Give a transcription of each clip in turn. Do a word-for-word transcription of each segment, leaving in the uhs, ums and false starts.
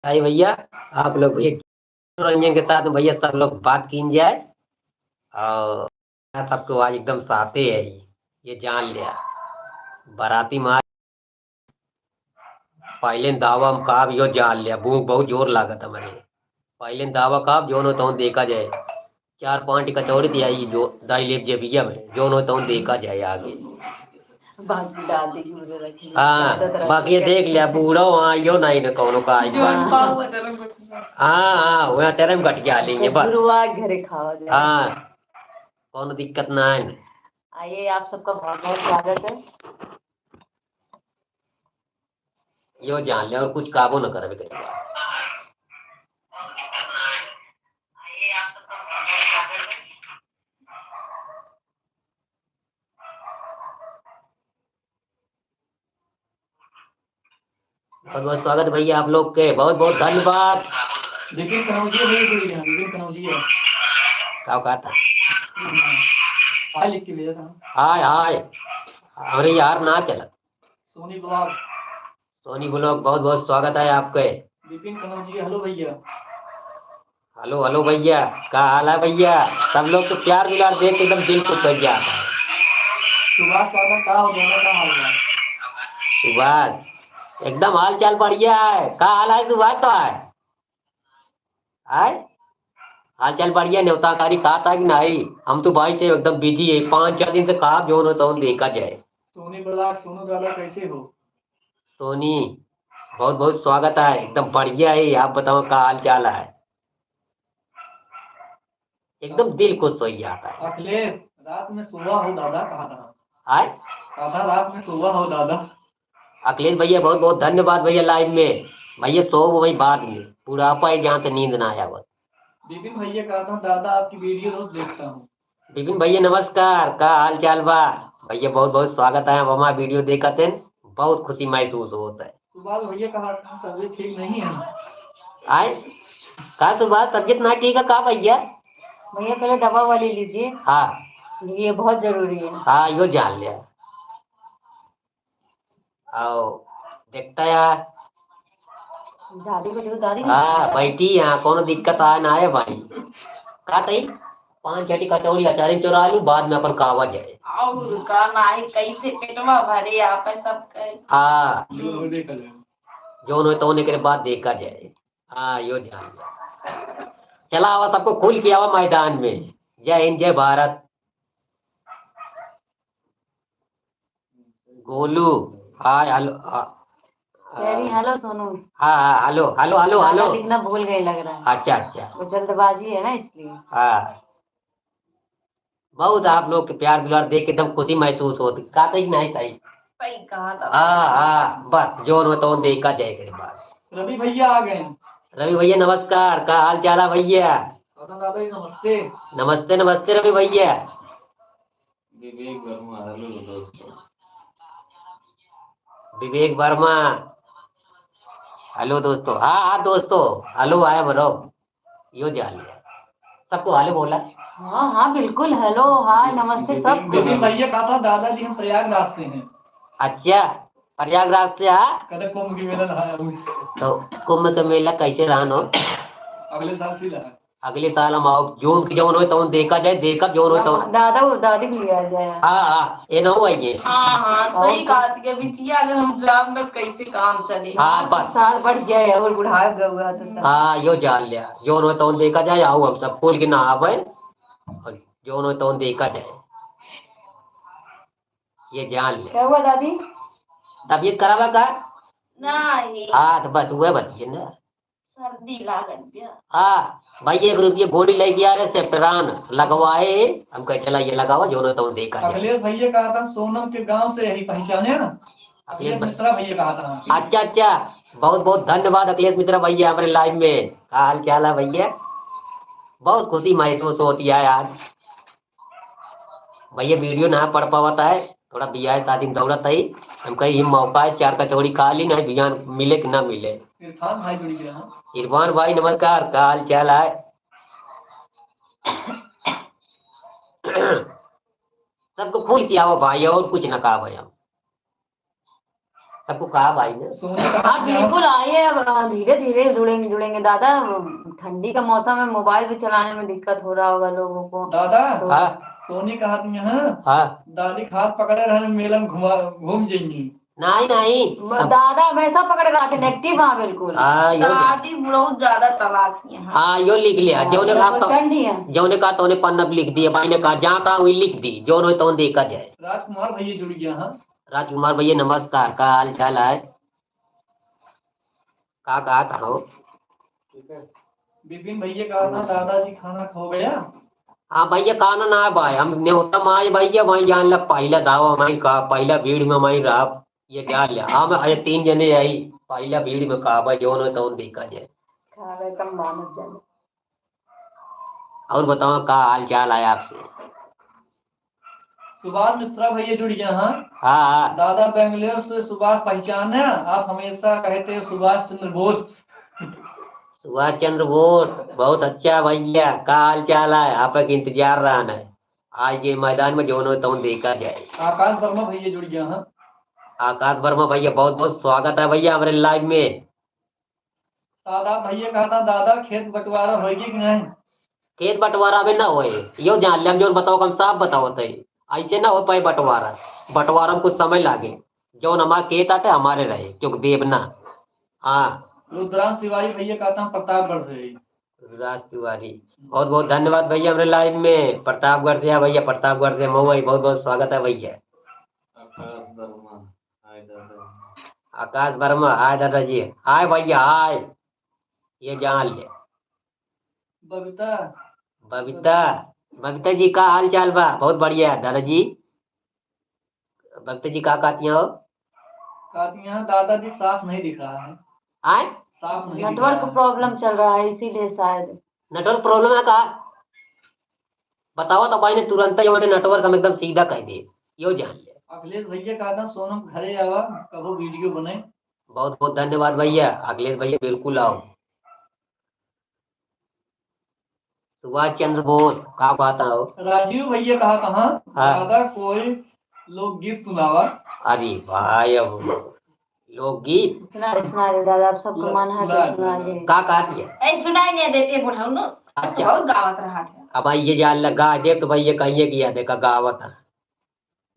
भाई भैया, आप लोग भैया मनोरंजन के साथ में भैया सब लोग बात कीन जाए। और सबको आज एकदम साथे है, ये जान लिया। बाराती मार पहले दावा हम काब यो जान लिया, भूख बहुत जोर लागत हमरे। पहले दावा काब जोन हो तौन देखा जाए, चार पाँच कचौड़ी दिया ई जो दाई लेब जेबिया में, जोन हो तौन देखा जाए आगे। बाकी दादी घूरे रखी। हाँ, दादा तरफ बाकी ये से देख लिया, बूढ़ो हाँ, यो नहीं न कौनो का आई जोन बात। पाओ अचार में घुट गया। हाँ, हाँ, वह अचार में घुट गया, लेंगे बस। गुरुवार घरे खावा जाए। हाँ, कौनो दिक्कत ना है। आइए, आप सबका बहुत बहुत स्वागत है। यो जान ले, और कुछ काबो न करबे करी। बहुत बहुत स्वागत भैया आप लोग के, बहुत बहुत धन्यवाद। विपिन कनौजिया भैया जुड़ गए हैं, विपिन कनौजिया। का कहा था? हाय लिख के भेजा था। हाय, हाय। अरे यार, ना चला। सोनी ब्लॉग। सोनी ब्लॉग, बहुत बहुत स्वागत है आपके। विपिन कनौजिया, हेलो भैया। हेलो, हेलो भैया, का हाल है भैया? सब लोग तो प्यार दुलार देख के एकदम दिल खुश हो गया। सुभाष दादा, का हो, दोनों का हाल है? सुभाष, एकदम हाल चाल बढ़िया है। का हाल है सुभाष तो है? आय? हाल चाल बढ़िया, न्योता कारी खाता है कि नहीं? हम तो भाई से एकदम बिजी है, पाँच छह दिन से कहा जोन हो तौन देखा जाए। सोनी ब्लॉग, सोनू दादा कैसे हो? सोनी, बहुत बहुत स्वागत है, एकदम बढ़िया है। आप बताओ का हाल चाल है? एकदम दिल खुश हो जाता है। अखिलेश, रात में सोवा हो दादा, कहा था। आय? कहा था, रात में सोवा हो दादा। अखिलेश भैया, बहुत बहुत धन्यवाद भैया, लाइव में। भैया, सो वही बाद में, बुढ़ापा है, जहाँ से नींद ना आया बस। विपिन भैया कहा था, दादा, आपकी वीडियो रोज देखता हूँ। विपिन भैया, नमस्कार, का हाल चाल बा? भैया, बहुत बहुत स्वागत है, अब हमारा वीडियो देखत हैं, बहुत खुशी महसूस होत है। सुभाष भैया कहा था, तबीयत ठीक नहीं है। आय? का सुभाष, तबीयत ना ठीक है का भैया? भैया, पहले दवा वाली लीजिए। हाँ। ये बहुत जरूरी है। हाँ, यो जान लिया। आओ, देखता यार। दादी को जो दादी हाँ, बैठी यहाँ, कौनो दिक्कत आए ना आए भाई। का तई? पाँच छठी कचौड़ी अचारी में चोरा लूँ, बाद में अपन कावा जाए। और का नाही, कैसे पेटवा भरे आप है सबके। हाँ। हम्म। जोन होए तौन एकरे बाद देखा जाए। हाँ, यो जान लिया। चला आवा, सबको खुल के आवा मैदान में। जय हिंद, जय भारत। गोलू, हाय, हेलो, आ, आ, तेरी हेलो सोनू। हाँ, हाँ, हेलो, हेलो, हेलो, दादा हेलो। लिखना भूल गए लग रहा है। अच्छा, अच्छा। वो जल्दबाजी है ना, इसलिए। हाँ। बहुत आप लोग के प्यार दुलार देख के एकदम खुशी महसूस होती। का सही नहीं सही? सही कहा था। हाँ, हाँ, बस जोन हो तौन देखा जाए के बाद। रवि भैया आ गए। रवि भैया नमस्कार, का हाल चाल है भैया? दादा, दादा जी नमस्ते। नमस्ते, नमस्ते रवि भैया। विवेक वर्मा, हेलो दोस्तों। विवेक वर्मा, हेलो दोस्तों। हाँ, हाँ दोस्तों, हेलो आया बरो, यो जान लिया। सबको हेलो बोला। हाँ, हाँ, बिल्कुल, हेलो, हाय, नमस्ते, सब विपिन कुछ। भैया कहा था, दादाजी हम प्रयागराज से हैं। अच्छा, प्रयागराज से आ? कदे कुंभ के मेला नहाया हूँ। तो कुंभ के मेला कैसे रहन हो? अगले साल फिर है। अगले साल हम आओ, जौन के जौन होए तौन देखा जाए, देखा जौन होए तौन। दादा और दादी भी लिया जाए। हाँ, हाँ, ये ना हुआ ये। हाँ, हाँ, सही और बात है, बिटिया अगर हम जाब में कैसे काम चले? हाँ, बस। साल बढ़ जाए और बुढ़ा गया तो सब। हाँ, यो जान लिया, जौन होए तौन देखा जाए, आओ हम सब खुल के नहावे, और जौन होए तौन देखा जाए, ये जान लिया। क्या हुआ दादी? तबीयत खराब है का? नहीं। हाँ, तो बस वह बतिए ना। सर्दी लागल बिया। हाँ, भाई, एक रुपये गोली लेके आ रहे, सेफ्ट्रान लगवाए। हम कहे, "चला, ये लगावा, जो ना तो देखा जाए।" अखिलेश भैया कहा था, सोनम के गांव से यही पहचाने ना? अखिलेश अखिलेश भाई। मिश्रा भैया कहा था। अच्छा, अच्छा, बहुत बहुत धन्यवाद अखिलेश मिश्रा भैया, हमारे लाइव में। का हाल चाल है भैया? बहुत खुशी महसूस होती है आज। भैया वीडियो ना पढ़ पावत है, थोड़ा बियाह शादी में दौड़त है। हम कही, "ये मौका है, चार कचौड़ी खा ली, नहीं बिहान मिले कि ना मिले।" इरफान भाई जुड़ गया है। इरफान भाई नमस्कार, का हाल चाल है? सबको फूल किया हो भाई, और कुछ ना कहा भाई हम। सबको कहा भाई ने। सोनी कहा हाँ, बिल्कुल आइए, अब धीरे धीरे जुड़ेंगे, जुड़ेंगे दादा। ठंडी का मौसम है, मोबाइल भी चलाने में दिक्कत हो रहा होगा लोगों को। दादा, तो हाँ। सोनी कहा तुम यहाँ, हाँ। दादी के हाथ पकड़े रहे, मेला में घुमा, घूम जाएंगी। नहीं, नहीं। म-, अब दादा हमेशा पकड़े रहते हैं, active, हाँ, बिल्कुल। हाँ, यो दादी बहुत ज्यादा चालाक है। हाँ, यो लिख लिया, हाँ, जौने यो कहा तो, प्रचंड ही है। जौने कहा तौने पन्ना पे लिख दिया, भाई ने कहा, जहाँ कहा वही लिख दी, जौन होई तौन देखा जाए। राजकुमार भैया जुड़ गया, हाँ। राजकुमार भैया नमस्कार, का हाल चाल है? का कहत हो? ठीक है। विपिन भैया कहा था, दादाजी खाना खो गया? हाँ भैया, खाना ना है भाई, हम न्योता में आए भैया, वहीं जान ला पहला दावा, वहीं का पहला भीड़ में वहीं रहा, ये जान लिया। हम आए तीन जने आई, पहला भीड़ में का भाई, जौन होई तौन देखा जाए। खावे कम मानत जाने। और बताओ, का हाल चाल है आपसे? सुभाष मिश्रा भैया जुड़ गया, हाँ? हाँ, हाँ। दादा, बेंगलोर से सुभाष पहचान है, आप हमेशा कहते हो सुभाष चंद्र बोस। सुभाष चंद्र बोस, बहुत अच्छा भैया, का हाल चाल है? आपका इंतजार रहन है, आज ये मैदान में जौन होई तौन देखा जाए। आकाश वर्मा भैया जुड़ गया, हाँ? आकाश वर्मा भैया, बहुत बहुत स्वागत है भैया हमारे live में। शादाब भैया कहा था, दादा, खेत बंटवारा होइगी कि नहीं? खेत बंटवारा अबे ना होए, यो जान ले, हम जौन बताओ, हम साफ बताओ तई, ऐसे ना हो पाए बंटवारा। बंटवारा में कुछ समय लागे, जौन हमार खेत आटे हमारे रहे, क्योंकि देव ना। हाँ। रुद्रांश तिवारी भैया कहता हम प्रतापगढ़ से ही। रुद्रांश तिवारी, बहुत बहुत धन्यवाद भैया, हमरे live में प्रतापगढ़ से है भैया, प्रतापगढ़ से महुआ, बहुत बहुत स्वागत है भैया। आकाश वर्मा, हाय दादा। आकाश वर्मा, हाय दादाजी, हाय भैया, हाय। ये जान ले। बबीता। बबीता, बबीता जी, का हाल चाल बा? बहुत बढ़िया दादाजी। बबीता जी, का कहती हो? कहती हैं, दादाजी साफ नहीं दिख रहा है। आय? साफ नहीं दिख रहा है। Network problem चल रहा है, इसीलिए शायद। Network problem है का? बतावा तो भाई ने तुरंत ही हमारे network हम एकदम सीधा कर दिए, यो जान ले। अखिलेश भैया कहता सोनम घरे आवा, कबो video बने। बहुत बहुत धन्यवाद भैया, अखिलेश भैया बिल्कुल आओ। सुभाष चंद्र बोस, का बात हो? राजीव भैया कहा था, हाँ, हाँ। दादा कोई लोकगीत सुनावा। अरे भाई, अब लोकगीत? सुना दे, सुना दे दादा, अब सबको सुना, मन है तो सुना सुना दे। दे। का कहत है? ए, सुनाई नहीं देते बुढ़ऊ नु। अच्छा। बहुत गावत रहा था। अब भाई ये जान लगा दे तो भाई ये कहिए कि या देखा गावत है।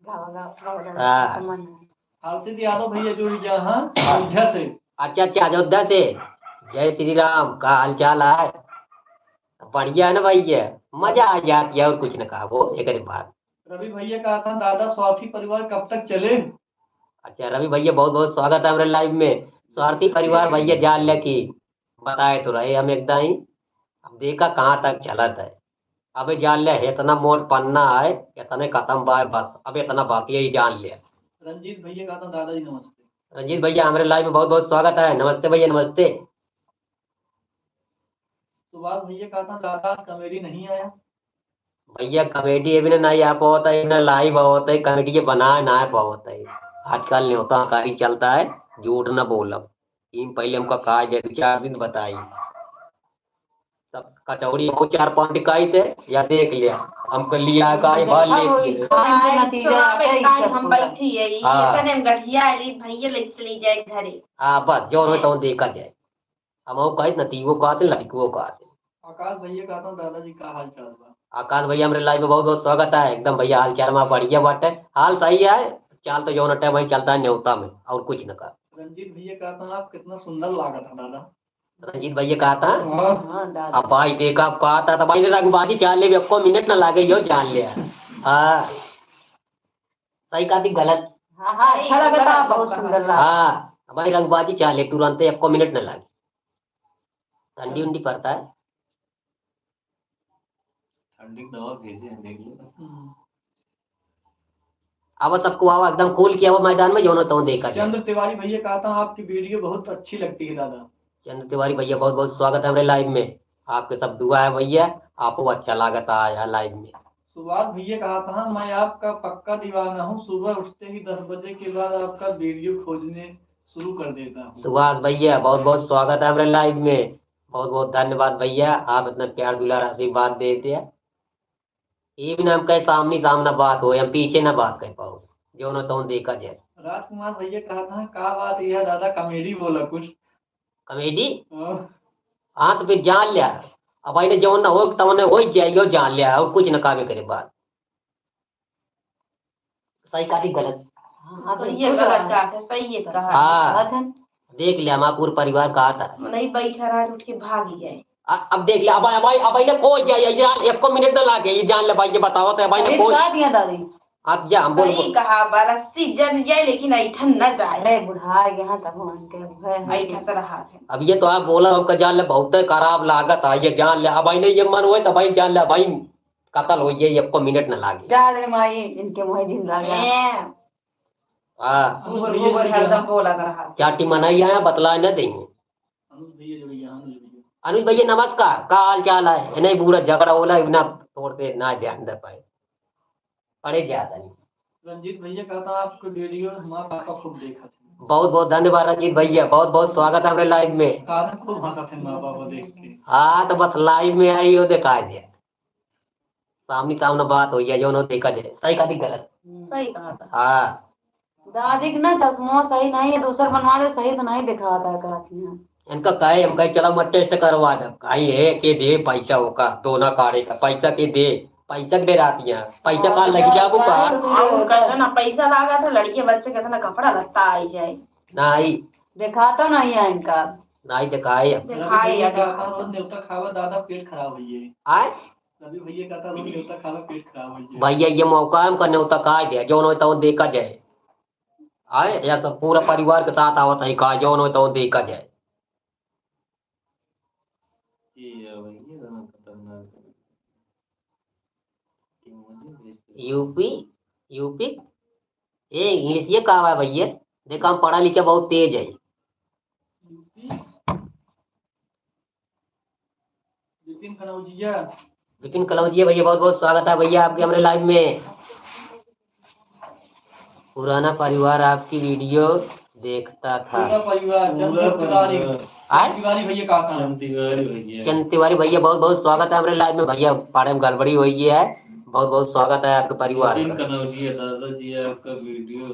गावा, गावा, गावा दादा, हाँ। सबको मन है। हर्षित यादव भैया जुड़ गया, हाँ, अयोध्या से। अच्छा, अच्छा, अयोध्या से। जय श्री राम, का हाल चाल है? बढ़िया है ना भाई, ये मजा आ जात है और कुछ ना कहा वो, एक बात। रवि भैया कहा था, दादा स्वार्थी परिवार कब तक चले? अच्छा, रवि भैया बहुत बहुत स्वागत है हमरे live में। स्वार्थी परिवार भैया जान ले कि बताए तो रहे हम एकदम ही, अब देखा कहाँ तक चलत है। अबे जान ले, इतना मोट पन्ना है, इतने खत्म बा बस, अब इतना बाकी है, ये जान ले। रंजीत भैया कहा था, दादाजी नमस्ते। रंजीत भैया हमरे live में बहुत बहुत स्वागत है। नमस्ते भैया, नमस्ते। सुभाष भैया कहा था, दादा आज comedy नहीं आया। भैया comedy ये भी ना, नहीं आ पावत है, ना live आवत है, comedy ये बनाए ना पावत है। आजकल न्योता हकारी चलता है, झूठ ना बोलब। टीम पहले हमका कहा जाए, दो चार दिन बताई। सब कचौड़ी हो चार पाँच टिकाई थे, या देख लिया। हमको लिया का ये बाहर हाँ, ले वही गए। खाए के नतीजा चुनाव आता है, में सब हम पूरा। बैठी है, ये हाँ। चने में गठिया ली, भैया ले चली जाए घरे। हाँ, बस, जो होई तो देखा जाए। हम वो कहित नतीजो कहते, लड़कियों कहते। आकाश भैया कहता हूँ, दादाजी का हाल चाल बा? आकाश भैया, हमरे live में बहुत बहुत स्वागत है। एकदम भैया, हाल चाल में बढ़िया बाटे, हाल सही है। चाल तो जौन टाइम वही चलता है न्योता में, और कुछ न का। रंजीत भैया कहता हूँ, आप कितना सुंदर लागत है दादा। रंजीत भैया कहता है? हाँ। हाँ, दादा। अब भाई देखा, अब कहता तो भाई रंगबाजी चाल ले, एको मिनट ना लागे, यो जान ले। हाँ। सही कहा थी, गलत? हाँ, हाँ, अच्छा लगा था, बहुत सुंदर लगा। हाँ, भाई रंगबाजी चाल ले, तुरंत एको मिनट ना लागे। ठंडी उंडी पड़ता है? ठंडी की दवा भेजे हैं, देख लो। हम्म। अब सबको आवा, एकदम खोल के आवा मैदान में, जौनो तौन देखा जाए। चंद्र तिवारी भैया कहता हूँ, आपकी video बहुत अच्छी लगती है दादा। चंद्र तिवारी भैया, बहुत बहुत स्वागत है हमरे live में। आपके सब दुआ है भैया, आपको अच्छा लागत है यहाँ live में। सुभाष भैया कहता हूँ, मैं आपका पक्का दीवाना हूँ, सुबह उठते ही दस बजे के बाद आपका video खोजने शुरू कर देता हूँ। सुभाष भैया, बहुत बहुत स्वागत है हमरे live में। बहुत बहुत धन्यवाद भैया, आप इतना प्यार दुलार आशीर्वाद देते हैं। ये भी ना हम कहे सामने सामना बात हो, हम पीछे ना बात कर पाओ, जौनो तौन देखा जाए। राजकुमार भैया कहत हैं, का बात यह दादा, कॉमेडी बोला कुछ। कॉमेडी? हाँ। हाँ, तो फिर जान लिया। अब भाई ने जौन ना हो, तौने हो जाएगी, और जान लिया, और कुछ ना कामे करे बात। सही कहा कि गलत? हाँ, तो ये गलत कहा है, सही ये कहा है। हाँ। गलत है। देख लिया, हमारा पूरा परिवार कहा था। नहीं बैठा रहा, उठ के भाग ही जाए। आ, अब देख लिया, अब, अब, अब इन्हें कोई जाए, ये जान, एको मिनट ना लागे, ये जान ले भाई, ये बताओ तो भाई ने अरे कोई कहा दिया दादी। आप जा, हम बोल, सही बोल। कहा बा, रस्सी जल जाए, लेकिन ऐठन न जाए। अरे बुढ़ा गया है, तब उनके अब है। ऐठन तो रहा है। अब ये तो आप बोला, हमका जान ले, बहुत खराब लागत है, ये जान ले, अब भाई ने ये मन होए, तो भाई जान ले, भाई कतल हो जाए, एको मिनट न लागे। जा रे माई, इनके मुँहे जिन लागा। हैं। हाँ। गोबर, गोबर हरदम बोला कर हाथ। चाटी मनाई आया, बतला न देंगे। अनुज भैया, नमस्कार, का हाल चाल है? इन्हें पूरा झगड़ा होला, इतना तोड़ पे ना ध्यान दे पाए। पड़े जाता नहीं। रंजीत भैया कहता, आपको वीडियो माँ पापा खूब देखा थे। बहुत बहुत धन्यवाद रंजीत भैया, बहुत बहुत स्वागत है हमरे लाइव में। कारण खूब हंसा थे माँ पापा देख के। हाँ, तो बस लाइव में आई हो, दिखा दिया। सामने सामने बात होई है, जौन हो देखा जाए। सही कहा कि गलत? सही कहा था। हाँ। दादी के ना चश्मा सही नहीं है, दूसर बनवा दे, सही से नहीं दिखाता है, कहती हैं। इनका कहे, हम कहे, "चलो, मैं टेस्ट करवा दे।" आई है के दे पैसा होका, दोना काढ़े का, पैसा के दे, पैसा के दे रहती है, पैसा का लग जाबो का? और कहते ना, पैसा लागा था, लड़के बच्चे के इतना कपड़ा लत्ता आई जाए। नहीं। दिखाता नहीं है इनका। नहीं दिखाए। दिखाए या दिखाता। न्योता खावा दादा, पेट खराब होइए। आए? रवि भैया कहता, "रोज न्योता खावा, पेट खराब हो जाए।" भैया, ये मौका है, हमका न्योता खा गया, जौन होता वो देखा जाए। आए, या सब पूरा परिवार के साथ आवत है, का जौन होता वो देखा जाए। ये है भैया, इतना खतरनाक है। यूपी, यूपी, ए, इंग्लिश ये का है भैया? देखा, हम पढ़ा लिखा बहुत तेज है। यूपी। विपिन कलौजिया। विपिन कलौजिया भैया, बहुत बहुत स्वागत है भैया आपके हमरे लाइव में। पुराना परिवार आपकी वीडियो देखता था। पूरा परिवार, पूरा चंद तिवारी। परिवार। आय? तिवारी भैया का काम? चंद तिवारी भैया। चंद तिवारी भैया, बहुत बहुत स्वागत है हमरे लाइव में। भैया, पाड़े में गड़बड़ी होई है, बहुत बहुत स्वागत है आपके परिवार विपिन का। कलौजिया, दादाजी, आपका वीडियो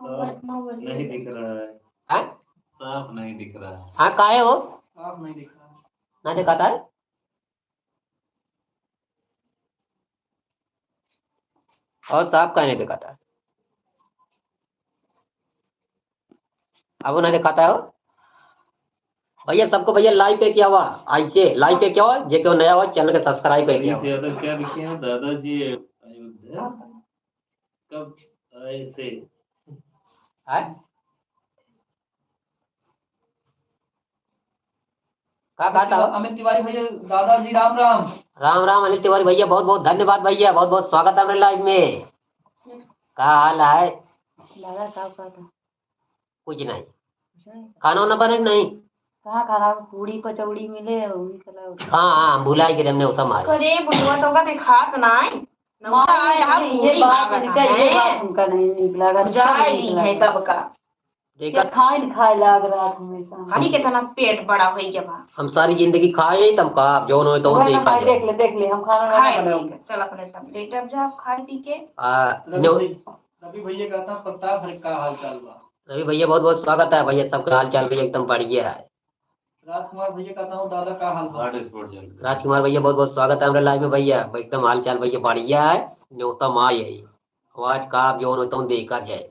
साफ नहीं दिख रहा है। हैं? साफ नहीं दिख रहा है। हाँ, काहे हो? साफ नहीं दिख रहा है। ना दिखाता है? और साफ काहे नहीं दिखाता है? अब ना दिखाता है हो? भैया, सबको भैया लाइक करके आवा, आइए, लाइक करके आवा, जे केहू नया हुआ, चैनल के सब्सक्राइब करके आवा। यादव क्या लिखे हैं, दादाजी अयोध्या? कब आए से? आए? का कहता हो? अमित तिवारी भैया, दादाजी राम राम। राम राम अनिल तिवारी भैया, बहुत बहुत धन्यवाद भैया, बहुत बहुत स्वागत है हमरे लाइव में। का हाल है? दादा, का कहता? कुछ नहीं। कुछ नहीं। खाना वाना बने कि नहीं? कहाँ खाना? पूड़ी कचौड़ी मिले, वही खिलाओ। हाँ, हाँ, हम भुला गए, हमने उतना मारे। अरे, बुढ़वा तो का दिखात नहीं। ना माँ, आए, हम ये पूरी बात खाना इनका, ये है। बात उनका नहीं निकला, अगर बुझाए सब नहीं निकला। है सबका। देखा। ये खाए न खाए लाग रहा था हमेशा। खाली कितना पेट बड़ा हो गया बा। हम सारी जिंदगी खाए, तब का, अब जौन होए, तो वही देखा ना, जाए। देख ले, देख ले, हम खाना ना खाए बनाओ। नहीं, चल अपने सब लेटब जाओ, खाए पी के। आ, रवि न्यू- भाई, रवि भैया कहता, प्रताप हर का हाल चाल बा? रवि भैया, बहुत बहुत स्वागत है भैया, सबका हाल चाल भी एकदम बढ़िया है। राजकुमार भैया कहता हूँ, दादा का हाल बा? Hotspot चल रहा है। राजकुमार भैया, बहुत बहुत स्वागत है हमरे लाइव में भैया, एकदम हाल चाल भैया बढ़िया है, न्योता माँ यही। आवाज का आप जौन होता हूँ देखा जाए।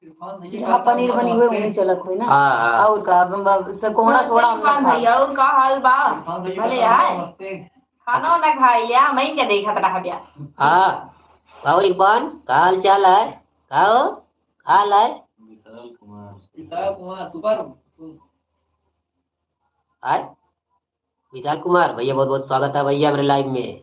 इरफान भैया जहाँ कहता हूँ, पनीर बनी हुई, नमस्ते। वहीं चलत हुई ना। हाँ, हाँ। और का, अब, अब से कोहड़ा नमस्ते छोड़ा हम ना इरफान खाए। भैया, और का हाल बा? इरफान भैया भले कहता हूँ, आए। नमस्ते। खाना वाना खा लिया, मैं इनका देखत रह गया। हाँ, और इरफान, का हाल चाल है? का हो? हाल है? विशाल कुमार। विशाल कुमार, सुपर। आय? विशाल कुमार, भैया बहुत बहुत स्वागत है भैया हमरे लाइव में।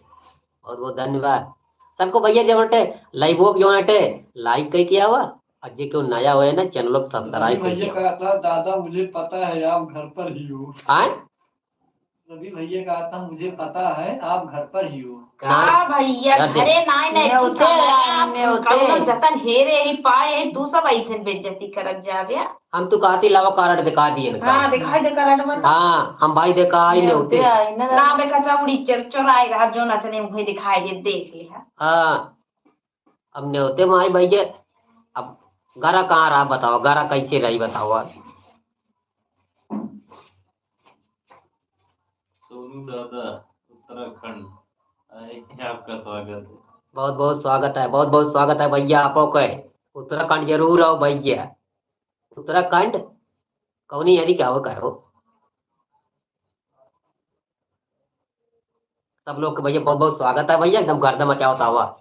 बहुत बहुत धन्यवाद। सबको भैया जो हटे, लाइव हो जो हटे, लाइक करके आवा। और जे केहू नया होए ना, चैनल को सब्सक्राइब करके आवा। रवि भैया का था, दादा मुझे पता है आप घर पर ही हो। आय? रवि भैया का था, मुझे पता है आप घर पर ही हो। का भैया, घरे नाय, नाय, न्योते, कौनो जतन हेरे ही पाए ही, तू सब ऐसे बेइज्जती करत जाबे। हम तो कहती लावा कार्ड दिखा दिए ना, हाँ, दिखाई दे कार्ड में। हाँ, हम भाई देखा आई न्योते। ना बे कचौड़ी चोराए रहा, जो नचने मुझे दिखाई दे, देख लिहा। हाँ। अब न्योते माई भाई के, अब गरा कहाँ रहा बतावा, गरा कैसे रही बतावा। सोनू दादा, उत्तराखंड आए हैं, आपका स्वागत है। बहुत बहुत स्वागत है, बहुत बहुत स्वागत है भैया आपो के। उत्तराखंड जरूर आओ भैया। उत्तराखंड कौनी यानी क्या हो करो। सब लोग के भैया बहुत बहुत स्वागत है भैया, एकदम गर्दा मचावत आवा।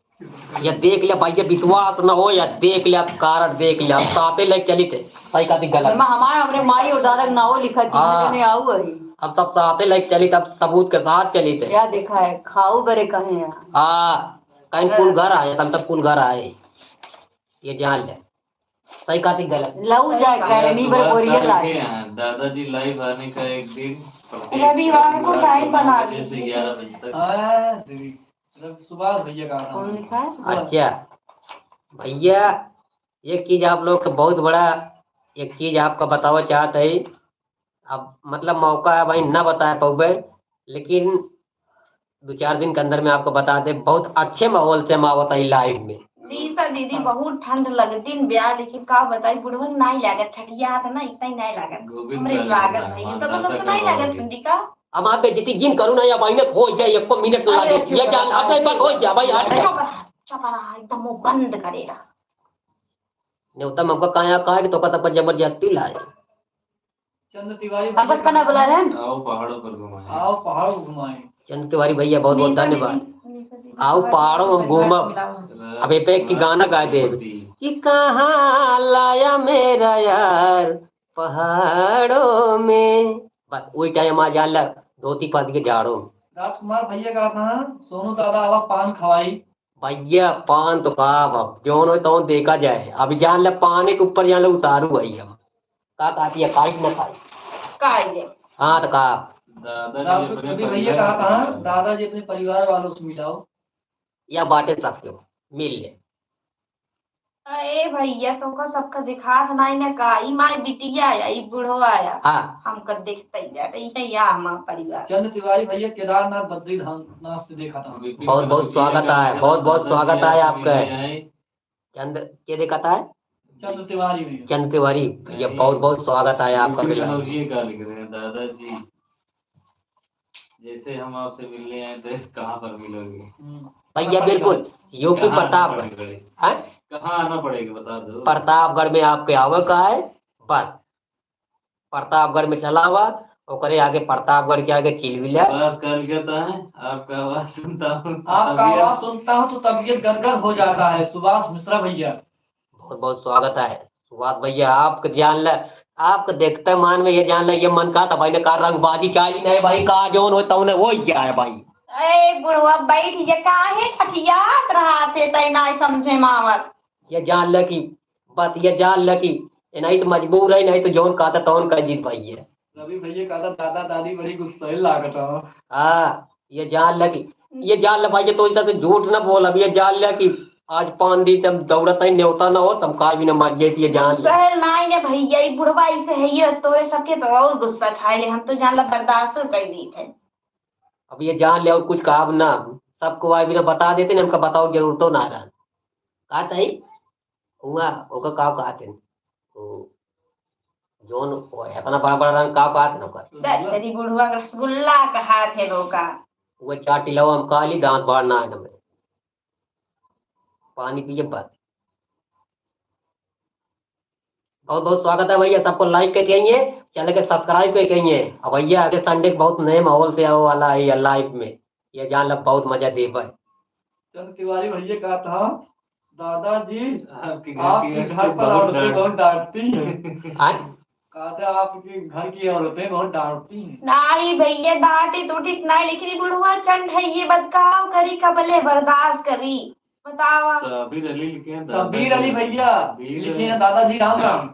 ये देख ले भैया, विश्वास न हो या देख ले, कारण देख ले, अब साथे लेके चली थे, सही कहती गलत। एमा हमारे, हमरे माई और दादा के नावो लिखा थी, हाँ। मैंने आऊ है। अब सब साथे लेके चली, तब सबूत के साथ चली थे। क्या देखा है, खाऊ बरे कहे हैं। हाँ, कहीं हाँ। कुल घर आए, हम सब कुल घर आए, ये जान ले। सही कहती गलत। लऊ जाए, अरे, कहे, नहीं बर सुभाष बोरिया साहब लाए। के यहाँ दादाजी live आने का एक दिन प्रत्येक रविवार को रविवार time को बना नौ बजे से दीजिए। ग्यारह बजे तक। हाँ, दीदी। रवि-, सुभाष भैया का कौन नाम है। लिखा है? अच्छा, भैया, एक चीज आप लोग के बहुत बड़ा, एक चीज आपका बतावा चाहत है। अब मतलब मौका है भाई, ना बता पाउबे, लेकिन दो चार दिन के अंदर में आपको बता दे, बहुत अच्छे माहौल से हम आवत है live में। निशा दीदी, बहुत ठंड लगतीन ब्या, लेकिन का बताई, बुढ़वन नाई लागत, छठिया हाथ ना, इतना ही नाई लागत। गोविंद हमरे राज लागत भगवान, है, ये तो मानदाता मतलब नाई लागत, करवाओगे। पंडिका। अब आप बेइज्जती जिन करू ना, या भाई ने हो जाए, एको मिनट ना अरे, लागे। चुप ये रहा, जान, अब एक बात हो जा भाई, आज चुप रहा, चुप रहा, एकदम मुंह बंद करेगा। नेवता मौका काया कहा कि तोका तब जबरदस्ती लाए। चंद तिवारी वापस भैया कना बुला रहे हैं? आओ पहाड़ों पर घुमाएं। आओ पहाड़ों पर घुमाएं। चंद तिवारी भैया, बहुत बहुत निशा धन्यवाद। दीदी, निशा दीदी, आओ पहाड़ों पर पहाड़ों में घूमब। मिलाओ। अब ये पे एक गाना गा दे कि कहाँ लाया मेरा यार पहाड़ों में। बस वही time आ जाला धोती फंस के झाड़ों में। राजकुमार भैया का था, सोनू दादा आवा पान खवाई। भैया, पान तो का अब, जौन होई तौन देखा जाए। अभी जान ले, पानी के ऊपर जान ले, उतारू है हम। का कहती है, खाई कि ना खाई? खाई ले। हाँ, तो का? दादा जी दादा, अपने अभी भैया परिवार कहा से था, मिलाओ। दादाजी अपने परिवार वालों से मिलाओ। या बाटे सबके, मिल ले। ए भैया, तोका सबका देखात नाई ना का? ई माई बिटिया आया, ई बुढ़वा आया। हाँ। हमका देखते ही बैठे, ई है या हमार परिवार। चंद तिवारी भैया, केदारनाथ बद्रीधाम नाथ से देखा था। बहुत बहुत स्वागत है, बहुत बहुत स्वागत है आपका। चंद के देखा था? चंद तिवारी भैया। चंद तिवारी भैया, बहुत बहुत स्वागत है आपका। विपिन भी। कनौजिया का लिख रहे हैं, दादाजी। जैसे हम आपसे मिलने आए थे, कहाँ पर मिलोगे? हम्म। भैया, बिल्कुल, यूपी कहाँ आना प्रतापगढ़। पड़ेगा? हैं? कहाँ आना पड़ेगा, बता दो। प्रतापगढ़ में आपके आवे का है, बस। प्रतापगढ़ में चला हुआ, ओकरे आगे, प्रतापगढ़ के आगे चिलबिला। सुभाष कल कहता है, आपका आवाज सुनता हूँ तो आपका तबीयत आवाज सुनता हूँ तो तबीयत गदगद हो जाता है, सुभाष मिश्रा भैया। बहुत बहुत स्वागत है सुभाष भैया, आपके जान ले, आपके देखते मान में ये जान ले, ये मन का था भाई ने का रंगबाजी चाही नहीं भाई, का जौन हो तौने हो ही जाए भाई। ए बुढ़वा बैठ जा, काहे छठियात रहा थे, तै ना समझे मावत। ये जान ले कि, बस ये जान ले कि ये नहीं तो मजबूर है, नहीं तो जौन कहता तौन कह दीत भाई ये। रवि भैया कहता दादा दादी बड़ी गुस्सैल लागत हो। हाँ, ये जान ले कि, ये जान ले भाई, ये तो इधर से झूठ ना बोल, अब ये जान ले कि आज पाँच दिन से हम दौड़त है, नेवता ना हो, तब का भी ना मर जाए, ये जान ले। गुस्सैल नाई ने भैया, ई बुढ़वा ऐसे है, ये तो ये सबके तो और गुस्सा छाए ले, हम तो जान ला बर्दाश्त कर ली थे। अब ये जान ले और कुछ कहा ना, सबको आए बिना बता देते ना, हमका बताओ जरूरतो ना रहा। का तई? हुआ, ओकर का कहत हैं? वो जौन वो इतना बड़ा बड़ा रंग का कहत हैं ओकर? द-, तेरी बुढ़वा के रसगुल्ला कहत हैं ओका। वो चाटी लावा हम काली दांत बाढ़ ना आए हमें। पानी पिए बस। बहुत बहुत स्वागत है भैया, सबको like के कहिए, channel के subscribe के कहिए। अब भैया अगले Sunday के बहुत नए माहौल से आवे वाला है ये live में, ये जान लो बहुत मजा देबे। चंद तिवारी भैया का था, दादाजी, आपके घर की आपके औरतें घर पर बहुत औरतें डांट- बहुत डांटती हैं। हाँ? कहते आपके घर की औरतें बहुत डांटती हैं। नहीं भैया, डांटी तो ठीक नहीं, लेकिन ये बुढ़वा चंड है, ये बदकाव करी, कबले बर्दाश्त करी, बतावा। सबीर अली लिखे हैं, सबीर अली दादाजी। भैया, सबीर लिखे हैं, दादाजी राम राम।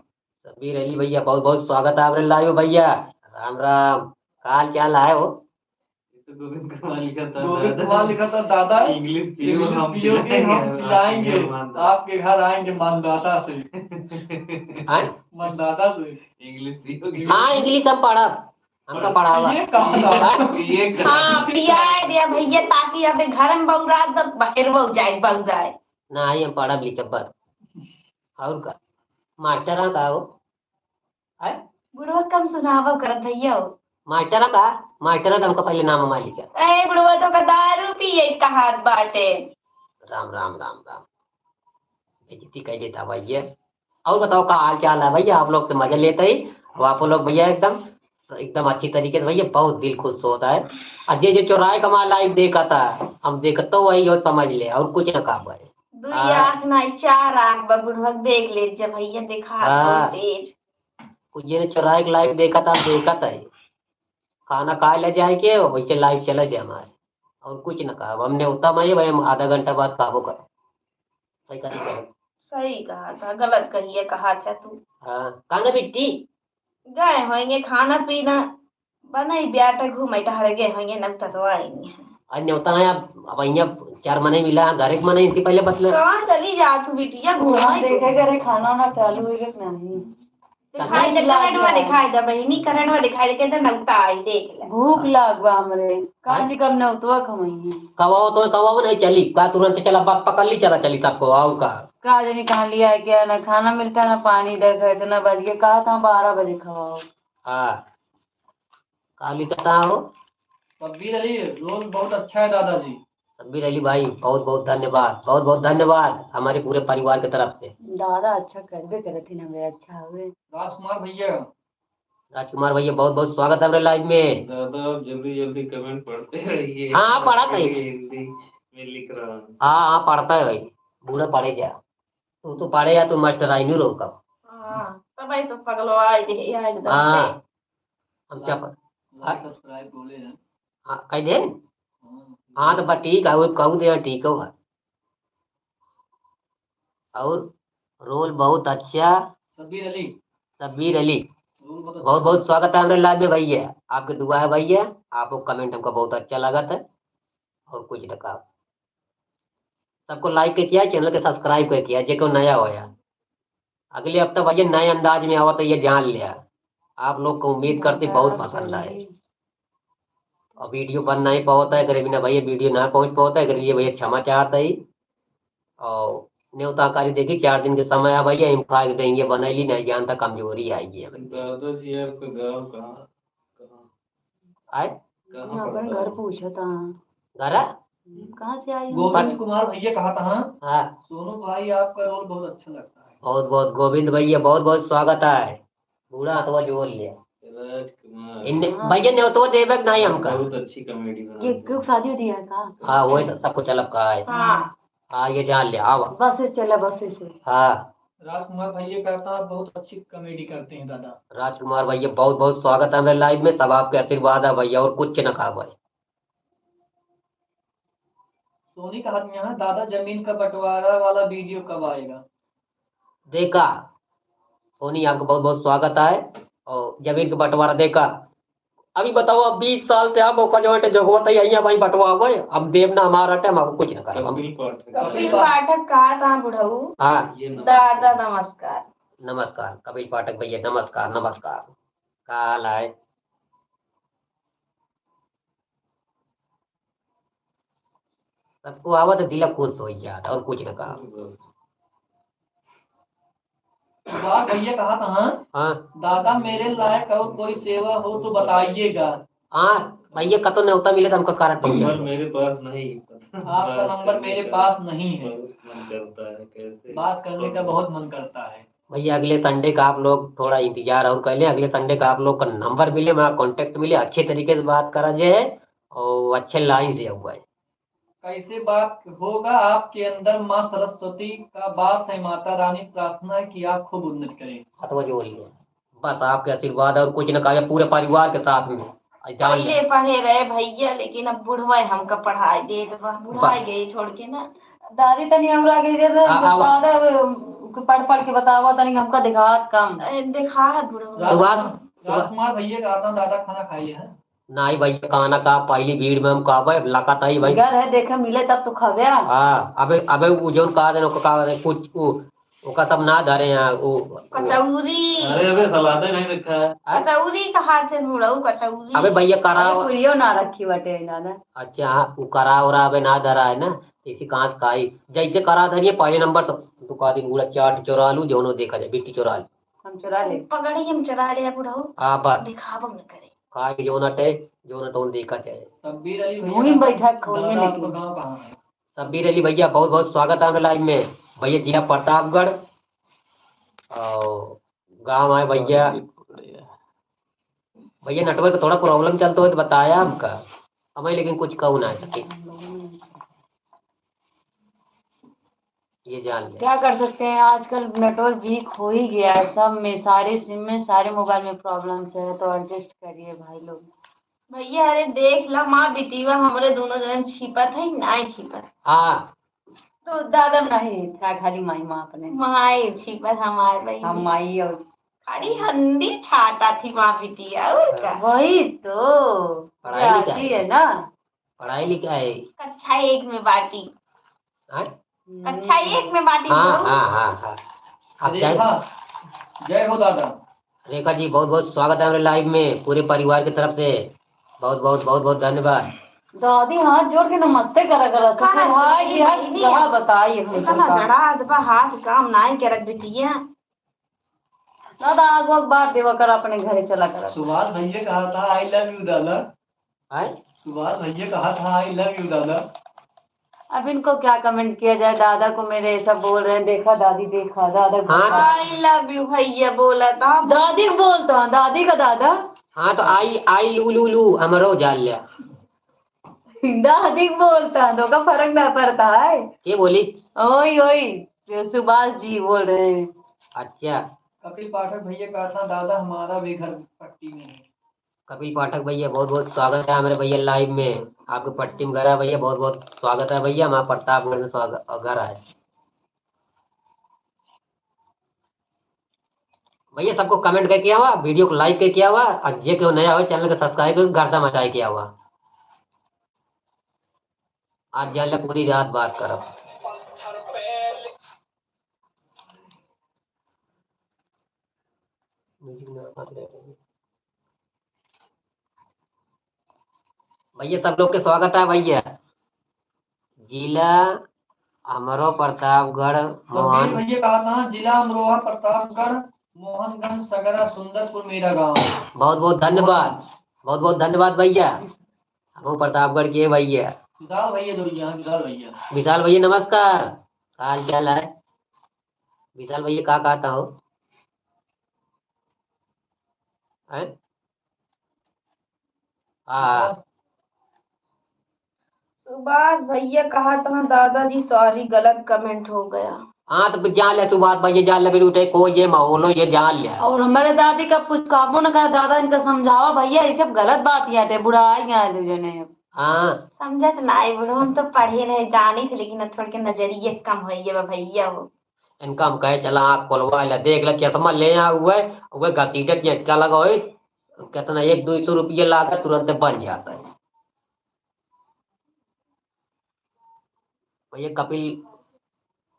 सबीर अली भैया, बहुत बहुत स्वागत है आपरे live में भैया। राम राम, का हाल चाल है हो? ये तो गोविंद कुमार लिखा था, गोविंद दादा। कुमार लिखा था, दादा, English पियो, English हम पियो के पिलाएंगे, हम आपके घर पिलाएंगे, मानदाता। आपके घर आएंगे मानदाता से। हाँ? मानदाता से। English पियो के। हाँ, English हम पढ़ब, हमका पढ़ावा। ये कहा था? ये कहा। हाँ, पियाए दे भैया, ताकि अबे घर में बौरात बा, बाहर बौ जाए, बौ जाए। ना, आई हम पढ़ब लिखब बस। और का? मास्टर का हो? आय? बुढ़वा कम सुनावा करत भैया हो। मास्टर का? मास्टर का हमका पहले नाम मालिक है। ए बुढ़वा तो का दारू पिए कहात बाटे। राम, राम, राम, राम। बेइज्जती कर देता भैया। और बताओ, का हाल चाल है भैया? आप लोग तो मजा लेते ही, और आप लोग भैया एकदम, एकदम अच्छी तरीके से भैया, बहुत दिल खुश होता है। और जे, जे चोराए का हमारा live देखा था, हम देखत तो वही हो, समझ ले, और कुछ ना कहा भाई। दुई हाँ। आँख ना, चार आँख बा, बुढ़वा देख ले, जब भैया देखा हाँ। बहुत तेज। कुछ जे ने चोराए के live देखा था, देखा था ही। खाना खाए ले जाए के, वैसे live चला जाए हमारे। और कुछ ना कहा, हमने उतना भाई, भाई, हम आधा घंटा बाद खाबो करो। सही कहा था। सही कहा था, गलत कहिए कहा था तू। हाँ, कहाँ गए बिट्टी? गए होएंगे खाना पीना बनाई, ब्याह तक घूमे टहरे गए होएंगे, नब तक तो आएंगे। आज न्योता है, अब, अब यहाँ चार मने मिला, घर एक मने इनके पहले बतले। कहाँ चली जा तू बिटिया, घूमे देखे करे खाना ना चालू है कि नहीं? दिखाई दे, करंटवा दिखाई दे, बहिनी, करंटवा दिखाई दे, कहते नौता आई, देख ले। भूख लाग बा हमरे, काल हाँ। जी कब नौतवा खवइहे। कब आओ तो, कब आओ नहीं चली, का तुरंत चला, बात पकड़ ली, चला चली सबको, आओ का। का जानी कहाँ लिया है, क्या ना खाना मिलता, ना पानी, देख इतना बज गया, कहा था बारह बजे खाओ। हाँ। का लिखता हो? सब्बीर अली, role बहुत अच्छा है दादाजी। सब्बीर अली भाई, बहुत बहुत धन्यवाद, बहुत बहुत धन्यवाद हमारे पूरे परिवार की तरफ से। दादा अच्छा करबे करत ही ना, अच्छा हवे। राजकुमार भैया। राजकुमार भैया, बहुत बहुत स्वागत है हमरे live में। दादा, आप जल्दी जल्दी comment पढ़ते रहिए। हाँ, हाँ, पढ़त है। हिंदी में लिख रहा हूँ। हाँ, हाँ, पढ़ता है भाई, पूरा पढ़े जा। तू तो पढ़े या तू मास्टर आई नहीं रोका। हाँ, तब आई तो पगलो आई दे, या एकदम हाँ। से। हम क्या प-, like, हाँ। Subscribe बोले हैं। हाँ, कह दे। हाँ। हाँ, तो बस ठीक है, वो कहू दे, ठीक होगा। और role बहुत अच्छा। सब्बीर अली। सब्बीर अली। Role बहुत अच्छा। बहुत बहुत स्वागत है हमरे live में भैया। आपके दुआ है भैया, आपको comment हमका बहुत अच्छा लगा था। और कुछ ना कहा। सबको like के किया, channel के subscribe के किया, जे को नया होया। अगले हफ्ता भैया नए अंदाज में आवा तो ये जान लिया। आप लोग को उम्मीद करते बहुत पसंद आए। और video बन नहीं पावत है, अगर बिना भैया video ना पहुँच पावत है, अगर ये भैया क्षमा चाहता है। और न्योताकारी देखी, चार दिन के समय आ भैया, हम खा के देंगे, बनैली नहीं जानता, कमजोरी आई है भैया। दादाजी, आपका गाँव कहाँ? कहाँ? आए? कहाँ हम अपन पड़ता घर है? पूछत हाँ। घर है? हम्म, कहाँ से आई हो? गोविंद कुमार भैया कहा था, हाँ? हाँ। सोनू भाई, आपका role बहुत अच्छा लगता है। बहुत, बहुत, गोविंद भैया, बहुत, बहुत स्वागत है। बूढ़ा हथवा जोड़ लिया। राजकुमार। इन्ने, हाँ। भैया ने तो देवे के नहीं हमका। बहुत अच्छी comedy बनाते हैं। ये क्यों शादी उदी है का? हाँ, वही तो सब कुछ अलग का है। हाँ। हाँ, ये जान लिया, आवा। बस से चला, बस से। हाँ। राजकुमार भैया कहता, आप बहुत अच्छी comedy करते हैं दादा। राजकुमार भैया, बहुत बहुत स्वागत है हमरे live में, सब आपके आशीर्वाद है भैया, और कुछ ना कहा भाई। सोनी कहत यहाँ, दादा जमीन का बंटवारा वाला video कब आएगा? देखा, सोनी आपका बहुत बहुत स्वागत है, और जमीन का बंटवारा देखा, अभी बताओ, अब बीस साल से आप ओकर जो है, जोगवत है, यहीं अब वहीं बंटवावे, अब देव ना हमारा टाइम, अब कुछ ना करब हम। कपिल पाठक। कपिल पाठक कहा था बुढ़ऊ। हाँ। ये नमस्कार। दादा नमस्कार। नमस्कार, कपिल पाठक भैया, नमस्कार, नमस्कार। का हाल है? सबको आवा तो दिल खुश हो जाता, और कुछ ना कहा। वाह भैया, कहा था, हाँ? हाँ। दादा, मेरे लायक और कोई सेवा हो तो बताइएगा। हाँ, भैया, कतो न्योता मिले तो हमका करंट हो जाए। नंबर मेरे पास नहीं। आपका नंबर मेरे पास नहीं है। बहुत मन करता है, कैसे? बात करने का बहुत मन करता है। भैया, अगले Sunday का आप लोग थोड़ा इंतजार और कर लें, अगले Sunday का आप लोग का नंबर मिले, हमारा contact मिले, अच्छे तरीके से बात करा जाए और अच्छे line से हुआ है। कैसे बात होगा आपके अंदर, माँ सरस्वती का वास है, माता रानी प्रार्थना है कि आप खूब उन्नति करें। हथवा जोड़ लिया। बस आपके आशीर्वाद और कुछ ना कहा, पूरे परिवार के साथ में। आई जान पहले ले। पढ़े रहे भैया, लेकिन अब बुढ़वा हमका पढ़ाई दे दे, बुढ़ाई बस। गई छोड़ के ना। दादी तनी हमरा के दे दे, आ, आवा। दादा, अ, पढ़ पढ़ के बतावा तनी, हमका दिखात कम। ए, दिखात बुढ़वा। सुभाष, राजकुमार, सुभाष। राजकुमार भैया का आता, दादा खाना खाइए, हैं? नाई भैया, खाना का पहली भीड़ में हम कहबे, लकत आई भाई। घर है, देखे मिले तब तो खावे। हाँ, अबे, अबे वो जौन कहा देन, ओका कहा देन, कुछ वो, ओका सब ना धरे हैं, वो, वो। कचौरी। अरे, अबे सलादे नहीं रखा है। हाँ? कचौरी कहा थे बुढ़ऊ, कचौरी। अबे भैया, करा अरे, हो। पूरियो ना रखी बटे दादा। अच्छा, हाँ, वो करा हो रहा, अबे ना धरा है ना, इसी कहाँ से खाई? जैसे करा धरिए, पहले नंबर तो तू का दिन गुड़ा चाट चोरा लू, जौनो देखा जाए, बिट्टी चोरा लू। हम चोरा ले। पकड़ी हम चोरा ले, बुढ़ऊ। आ, बात। दिखावा न करे। का कि जौन अटे, जौन तौन देखा जाए। सब्बीर अली भैया वहीं का बैठा खोइए दादा लेकिन। आपका गाँव कहाँ है? सब्बीर अली भैया, बहुत बहुत स्वागत है हमारे live में। भैया जिला प्रतापगढ़ और गाँव है भैया। भैया network थोड़ा problem चलता हो तो बताया हमका, हमें लेकिन कुछ कहू ना सके। ये जान ले। क्या कर सकते हैं, आजकल network weak हो ही गया है सब में, सारे SIM में, सारे mobile में problems है, तो adjust करिए भाई लोग। भैया, अरे देख ला, माँ बिटिया हमरे दोनों जन छिपत है, नाई छिपत। हाँ। तो दादा नहीं था, खाली माई माँ अपने। माई छिपत हमार बहिन। हम माई और खाली हंदी छाता थी माँ बिटिया, और का? वही तो। पढ़ाई लिखाई। जाती है ना। पढ़ाई लिखाई। कक्षा एक में बाटी। हाँ? कक्षा एक में बाटी हाँ, बहू। हाँ, हाँ, हाँ। आप रेखा, जय हो दादा। रेखा जी, बहुत बहुत स्वागत है हमारे live में, पूरे परिवार की तरफ से बहुत बहुत बहुत बहुत धन्यवाद। दादी हाथ जोड़ के नमस्ते करा करा, तो कहा भाई जी, जी, हाथ जी। कहा बताई हम इतना सरकार। जड़ा अदबा हाथ काम नाई करत बिटिया। दादा, आगो एक बार देवा कर अपने घरे चला कर। सुभाष भैया कहा था, "I love you दादा।" आय? सुभाष भैया कहा था, "I love you दादा।" अब इनको क्या comment किया जाए, दादा को मेरे ऐसा बोल रहे हैं, देखा दादी, देखा दादा को हाँ, बोला। I love you भैया बोला था। दादी को बोलता हूँ, दादी का दादा। हाँ, तो आई, आई लू, लू, लू, हमरो जान लिया। दादी को बोलता है, तो का फर्क ना पड़ता है। के बोली? ओई, ओई, जो सुभाष जी बोल रहे हैं। अच्छा। कपिल पाठक भैया कहा था, "दादा, हमारा भी घर पट्टी में है।" कपिल पाठक भैया, बहुत बहुत स्वागत है हमारे भैया live में। आपके पट्टी में घर है भैया, बहुत बहुत स्वागत है भैया, हमारा प्रतापगढ़ में स्वागत, घर है। भैया सबको comment करके आवा, video को like करके आवा, और जे केहू नया हो channel को subscribe करके गर्दा मचाए के आवा। आज जान ले पूरी रात बात करब। भैया सब लोग के स्वागत है भैया। जिला हमरो प्रतापगढ़, समीर मोहन। भैया कहा था, जिला अमरोहा, प्रतापगढ़, मोहनगंज, सगरा, सुंदरपुर, मेरा गांव। बहुत बहुत धन्यवाद, बहुत बहुत धन्यवाद भैया। हमरो प्रतापगढ़ के भैया। विशाल भैया जुड़ गया, विशाल भैया। विशाल भैया नमस्कार, का हाल चाल है? विशाल भैया का कहता हो? हैं? हाँ। सुभाष भैया कहा था, "दादाजी, sorry, गलत comment हो गया।" हाँ, तो जान ले सुभाष भैया, जान ले, फिर उठे को ये माहौल हो, ये जान ले। और हमारे दादी का कुछ काबू न करा, दादा इनका समझावा भैया, ये सब गलत बात याद है, बुरा आ गया है दो जने। हाँ। समझत ना आई बुढ़ो, हम तो पढ़े रहे, जानी थे, लेकिन अब थोड़ के नजरिए कम हो गया बा भैया हो। इनका हम कहे चला आँख खोलवा ले, देख ले चश्मा ले आ हुए, हुए घसीटत ये क्या लगा होई, कितना एक दो सौ रुपये लागा तुरंत बन जाता है। भैया कपिल,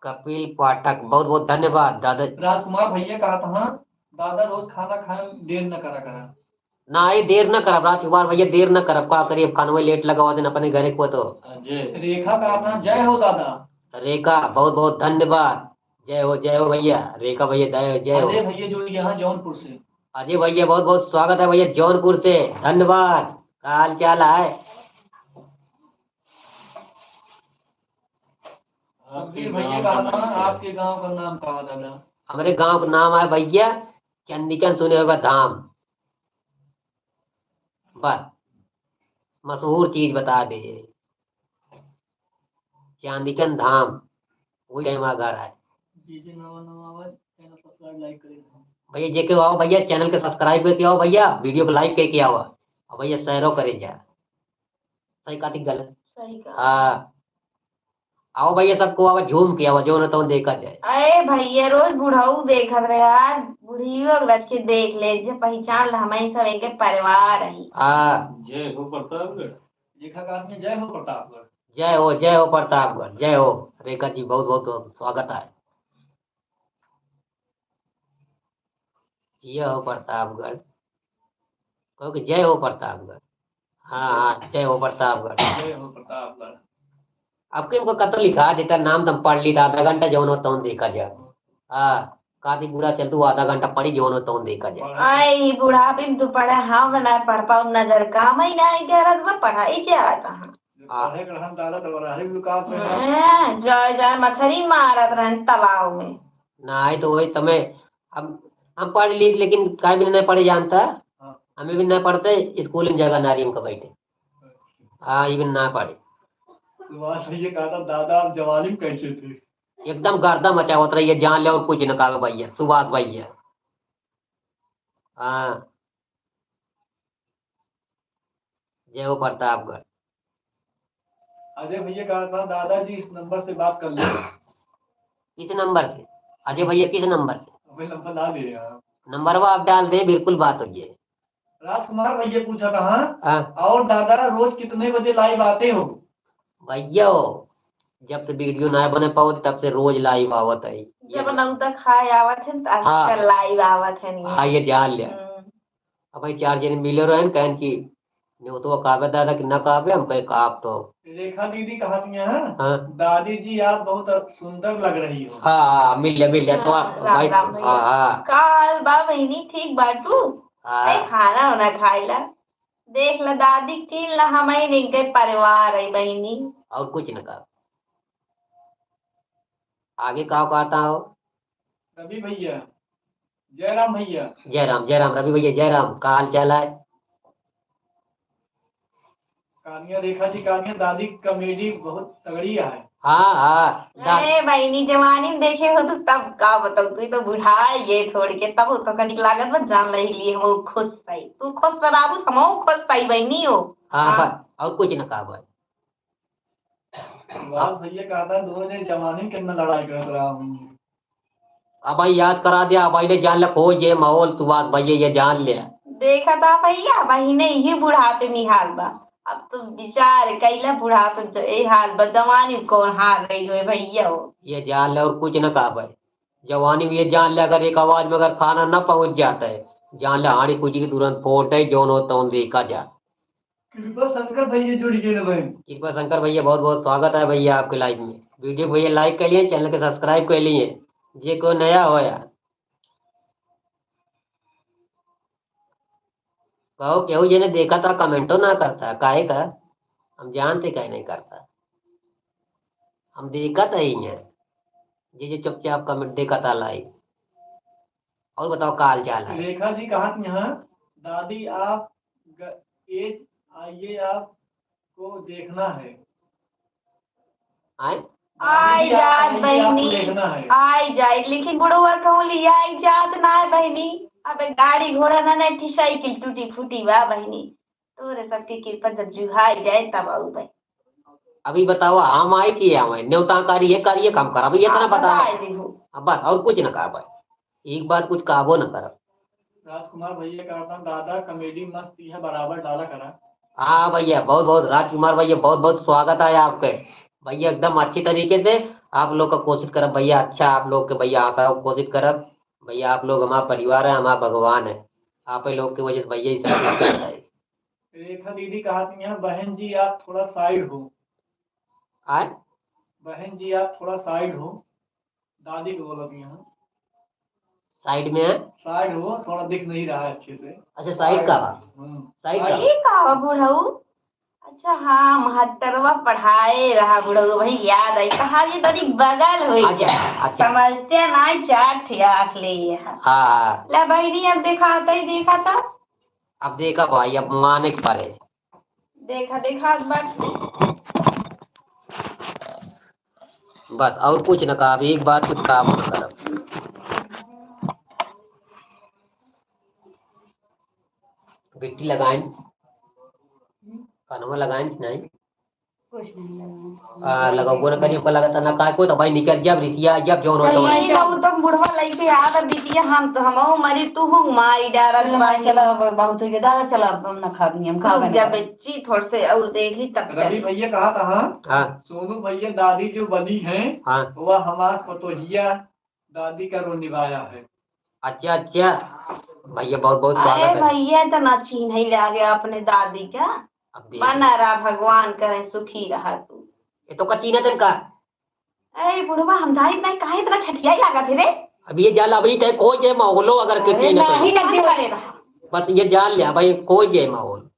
कपिल पाठक बहुत बहुत धन्यवाद दादा। राजकुमार भैया कहा था, "दादा रोज खाना खाए में देर न करा करा।" ना, ये देर न करब, राजकुमार भैया, देर न करब, का करी, अब खानवे late लगावा दिन अपने घरे को तो। अजय। रेखा का अपना जय हो दादा। रेखा, बहुत बहुत धन्यवाद, जय हो, जय हो भैया, रेखा भैया, जय हो, जय हो। अजय भैया जुड़ गया है जौनपुर से। अजय भैया, बहुत बहुत स्वागत है भैया जौनपुर से, धन्यवाद। का हाल चाल है? आपके गाँव का नाम क्या है? आपके गाँव का नाम का है दादा? हमरे गाँव का नाम है भैया, चंदिकन सुने होगा धाम। बस, मशहूर चीज बता दे, चांदिकन धाम, वही टाइम आ घर है। जे जे नवा नवा आवे, channel subscribe, like करे। भैया, जे के आओ भैया, channel के subscribe करके आओ भैया, video को like करके आओ, और भैया, share करे जा। सही कहा कि गलत? सही कहा। हाँ। आओ भैया, सबको आवा, झूम के आवा, जौन तौन देखा जाए। अरे भैया, रोज बुढ़ऊ देखत रहे, आज बुढ़ियो के रच के देख ले, जे पहचान ले, हमही सब एके परिवार हई। हाँ। जय हो प्रतापगढ़। लेखक आदमी, जय हो प्रतापगढ़। जय हो, जय हो प्रतापगढ़, जय हो। रेखा जी, बहुत बहुत स्वागत है। जय हो प्रतापगढ़। कहो कि जय हो प्रतापगढ़। हाँ, हाँ, जय हो प्रतापगढ़। जय हो प्रतापगढ़। अब के हमको कतो लिखा देता, नाम तम पढ़ ली, आधा घंटा जौन हो तौन देखा जा। हाँ, काफी बुरा चल, तू आधा घंटा पढ़ी, जौन हो तौन देखा जा। आए, ई बुढ़ापे में तू पढ़े, हम ना पढ़ पाऊ, नजर काम ही ना है, गरज में पढ़ाई क्या आता है? हाँ। पढ़े के रहन दादा, तो रहे भी का पे है? हैं, जाए, जाए मछरी मारत रहन तालाब में। ना, आई तो वही तमे, हम, हम पढ़ ली, लेकिन काहे भी नहीं पढ़े जानता। हाँ। हमें भी नहीं पढ़ते, स्कूल में जगह नारी हमको बैठे। हाँ, ये भी ना पढ़े। सुभाष भैया कहा था, दादा आप जवानी में कैसे थे? एकदम गर्दा मचावत रहिए, जान ले और कुछ न कहा भैया, सुभाष भैया। हाँ, जय हो प्रतापगढ़। अजय भैया कहा था, दादाजी इस नंबर से बात कर लो। किस नंबर से? अजय भैया किस नंबर से? अबे नंबर ना दे यार। नंबरवा आप डाल दे, बिल्कुल बात होइए। राजकुमार भैया पूछा था, हाँ? हाँ। और दादा रोज कितने बजे लाइव आते हो? भैया हो, जब से वीडियो ना बने पावत, तब से रोज लाइव आवत है। जब नौता खाए आवत है, तो हाँ। आजकल लाइव आवत है नहीं। हाँ, ये जान ले। हम्म। अब भाई चार जने मिले रहे, कहन कि न्योतवा काबे दादा कि ना काबे, हम कहे काब तो। रेखा दीदी कहत हैं, हाँ। दादी जी आप बहुत सुंदर लग रही हो। हाँ, हाँ, मिल ले, मिल ले, तो आप हाँ, भाई, राम राम भैया। हाँ, हाँ। का हाल बा बहिनी, ठीक बाटू? हाँ। ए, खाना वाना खाइला। देख ला दादी, चीन ला, हम ही नहीं के परिवार है बहिनी। और कुछ न कहा। आगे का कहता हो? रवि भैया, जय राम भैया। जय राम, जय राम रवि भैया, जय राम। का हाल चाल है? कानिया रेखा जी, कानिया दादी कॉमेडी बहुत तगड़ी है। हाँ, हाँ, दा- अरे बहिनी, जवानी में देखे हो तो तब का बताऊ, तू तो बुढ़ा गए थोड़ के, तब तो कनिक लागत बा जान ले लिए हम खुश सही। तू खुश रहबू, हम खुश सही बहिनी हो। हाँ, हाँ। बस, और कुछ न कहा भाई। सुभाष भैया कहा था, दोनों ने जवानी में कितना लड़ाई करत रहा हूँ। अब भाई याद करा दिया, अब भाई ने जान ले, खोज ये माहौल, तू बात भैया ये जान ले। देखा था भैया, बहिने ये बुढ़ापे में हाल बा। अब तू विचार कैला, बुढ़ापे में ज-, ए हाल बा, जवानी में कौन हाल रही हो भैया हो। ये जान ले और कुछ न कहा भाई, जवानी में ये जान ले, अगर एक आवाज में अगर खाना न पहुंच जाता है, जान ले हाड़ी कुछ की तुरंत फोड़ दे, जौन हो तौन देखा जा। कृपा शंकर भैया जुड़ गए ना भाई। कृपा शंकर भैया, बहुत बहुत स्वागत है भैया आपके लाइव में। वीडियो भैया लाइक कर लिए, चैनल के सब्सक्राइब कर लिए, जे कोई नया हो यार। कहो केहू जेने देखा था कमेंटो ना करता, काहे का? हम जानते काहे नहीं करता, हम देखा था ही है, जे जे चुपचाप कमेंट देखा था लाइव। और बताओ का हाल चाल है? रेखा जी कहत यहाँ, दादी आप ग-, एज आइए, आपको देखना है। आए? दादी आई जी, आप जात आइए, आपको बहिनी, देखना है। आई जाए, लेकिन बुढ़वा कहूँ ले आई जात ना है बहिनी। अब गाड़ी घोड़ा ना, ना, साइकिल टूटी फूटी बा बहिनी। तोरे सबके कृपा जब जुहाई जाए तब आऊ भाई। अभी बताओ, हम आए कि आवे? न्योता करिए, करिए, काम कर। अभी इतना हाँ, बताओ। बताए दे हो। अब बस, और कुछ ना कहा भाई। एक बात कुछ कहबो ना करब। राजकुमार भैया कहा था, दादा कॉमेडी मस्त ही है, बराबर डाला करा। हाँ भैया, बहुत बहुत, राजकुमार भैया, बहुत बहुत स्वागत है आपके। भैया एकदम अच्छी तरीके से आप लोग का कोशिश करब भैया, अच्छा आप लोग के भैया आता है, कोशिश करब भैया। आप लोग हमारा परिवार है, हमारा भगवान है, आप ही लोग की वजह से भैया ये सब कुछ करता है। रेखा दीदी कहा थी, यहाँ बहन जी आप थोड़ा साइड हो। आय? बहन जी आप थोड़ा साइड हो, दादी को बोला थी यहाँ। साइड में है? साइड हो, थोड़ा दिख नहीं रहा है अच्छे से। अच्छा, साइड का बा? हम्म। साइड का? ये का बा बुढ़ऊ? अच्छा, हाँ, महत्तरवा पढ़ाए रहा बुढ़ऊ, वही याद आई। कहा ये तनी बगल हो अच्छा, गया। अच्छा। समझते ना, चार ठे आँख ले ये है। हाँ, हाँ। ले बहिनी, अब देखा तो ही देखा तो। अब देखा भाई, अब माने के पड़े। देखा, देखा, अब बस। बस, और कुछ न कहा, अब एक बात कुछ कहा मत करब। बिट्टी लगाइन, कनवा लगाइन कि नहीं? कुछ नहीं लगाइन। आ, लगबो न करी, ओकर लगता ना काय को, तो भाई निकल जब रिसिया, जब जौन होता चलिए, है। ई लोग तो बुढ़वा लइके आ, तो बिटिया, हम तो, हमहू मरी, तू हूँ मारी डारत चलो, बानी। चलो, अब बहुत हो गया, दादा, चलो, अब हम ना खाब, नहीं, हम खाबे रुक ना जा करब। बच्ची, थोड़ से और देख ली, तब रवि चल। भैया कहा था, हाँ? हाँ। सोनू भैया, दादी जो बनी है, हाँ। वह हमार पतोहिया दादी का रोल निभाया है। अच्छा, अच्छा। भैया, बहुत, बहुत अरे स्वागत है। भैया, तो ना चिन्ह ही ले आ गया अपने दादी का। अब देख। बना रहा, भगवान करे सुखी रहा तू। ये तो कच्ची ना तन का। ए बुढ़वा, हम जानित नहीं, काहे इतना छठियाई लागत है रे? अब ये जान, अभी तय कोई जे माहौलो अगर के अरे पीना नहीं, तो। नहीं, नहीं। बस ये जान लिया भाई, कोई जे माहौल।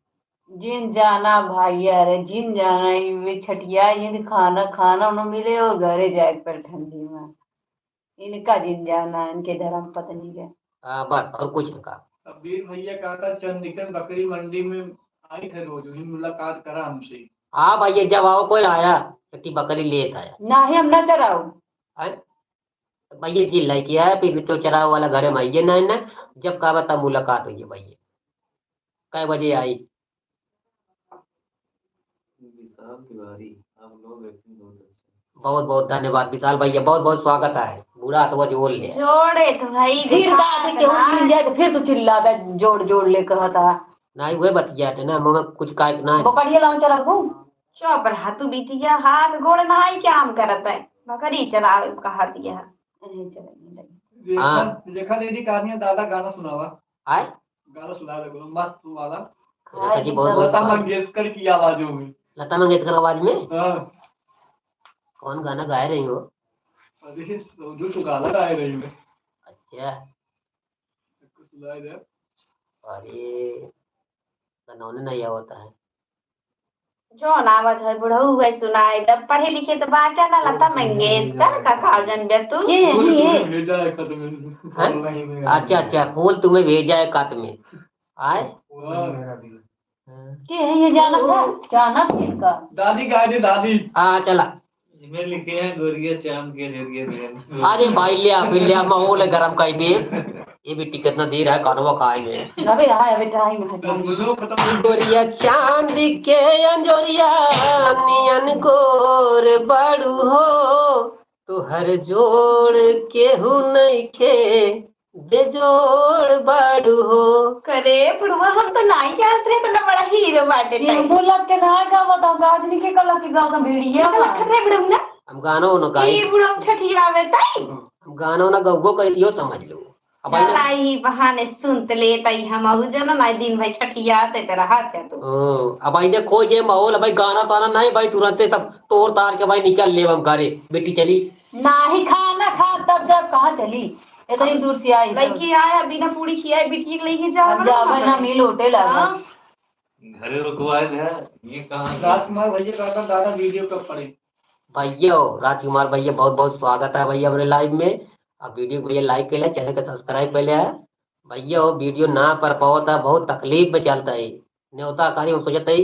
जिन जाना भाई, अरे जिन जाना, ये छठिया, ये खाना, खाना उन्हें मिले और घरे जाए पर ठंडी में। इनका जिन जाना, इनके धर्म पत्नी के। हाँ, बस और कुछ नहीं कहा। सब्बीर भैया कहा था, चंदिकन बकरी मंडी में आई थे रोज, वहीं मुलाकात करा हमसे। हाँ भैया, जब आओ कोई आया, इतनी बकरी लेत आया। नाही, हम ना चराओ। आए? भैया जी लेके आया, फिर तो चराओ वाला घरे में आइए ना, ना, जब कहा बता मुलाकात हुई है भैया। कै बजे आई? विशाल तिवारी, आप लोग acting बहुत अच्छा। बहुत बहुत धन्यवाद विशाल भैया, बहुत बहुत स्वागत है। बूढ़ा तो वो जोड़ ले। जोड़े तो भाई फिर देखा बात है कि ना। हो चिल्ला जाए तो फिर तू चिल्ला दे, जोड़ जोड़ ले कहता। नहीं, वह बतिया थे ना, मगर कुछ काय ना। बकरिया लाऊं चला को? चुप रहा तू बिटिया, हाथ गोड़ नहाई क्या हम करत है? बकरी चरावे कहा दिया। नहीं चलेगी, नहीं। रेखा, हाँ। रेखा दीदी का आदमी दादा गाना सुनावा। आए? गाना सुना दे, बोलो, मस्त वाला। रेखा जी, बहुत बहुत लता मंगेशकर की आवाजों में। लता मंगेशकर आवाज में? हाँ। कौन गाना गाए रही हो? अरे, दो सौ गाना गाए रही मैं। अच्छा। कुछ सुनाई दे। अरे, गाना नहीं आवता है। जौन आवत है बुढ़ऊ, वही सुनाई दे। पढ़े लिखे तो बा क्या ना, लता मंगेशकर का खाओ जन बे तू? ये, फूल ये। तुम्हें भेजा है खत में। हैं? अच्छा, अच्छा, फूल तुम्हें भेजा है खत में। आए? वाह। हाँ। के है ये जानत है? जानत है इनका? दादी गाए दे, दादी। हाँ, चला। इनमें लिखे हैं, "गोरिया चांद के जरिए दिया।" अरे भाई, लिया, फिर लिया, माहौल है गरम कई दे। ये बेटी कितना देर है, कानवा खाए में। अबे, हाँ, अबे, time है, time। रसगुल्लो खत्म हो गया। गोरिया चांद के अंजोरिया नियन गोर बाड़ू हो, तोहर जोड़ केहू नइखे, बेजोड़ बाड़ू हो। करे बुढ़वा, हम तो नाई जानत रहे, इतना बड़ा हीरो बाटे ये ताई। बोलत के ना गावत, हम गाजनी के कलक के गावत, हम भिड़िया का बा। लखत है बुढ़ऊ ना? हम गानो न गाई। ये बुढ़ऊ छठियावे ताई। हम गानो न गउगो करी, यो समझ लो। अब आई चला, ना। ई बहाने सुन त ले ताई, हम अहू जन ना दिन भर छठियात है, त रहत है तू। ओ, अब आई देखो ये माहौल, अब आई गाना ताना नहीं भाई, तुरंते सब तोड़ तार के भाई निकल ले हम घरे। बेटी चली। नाही खाना खा तब जब कहाँ चली? इतनी दूर से आई सब। लइके आया, बिना पूरी खियाए बिटिया के लइके जा हम रहा जावे ना, हमें। मिल होटल आ हाँ। गए। घरे रुकवाए दे, ये कहाँ से? राजकुमार भैया का दादा video कब पड़े? भैया हो, राजकुमार भैया, बहुत बहुत स्वागत है भैया हमरे live में। अब video को भैया like कर ले, channel का subscribe कर ले है। भैया हो, video ना पर पावत है, बहुत तकलीफ में चलता है। न्योता कारी हम सोचत है,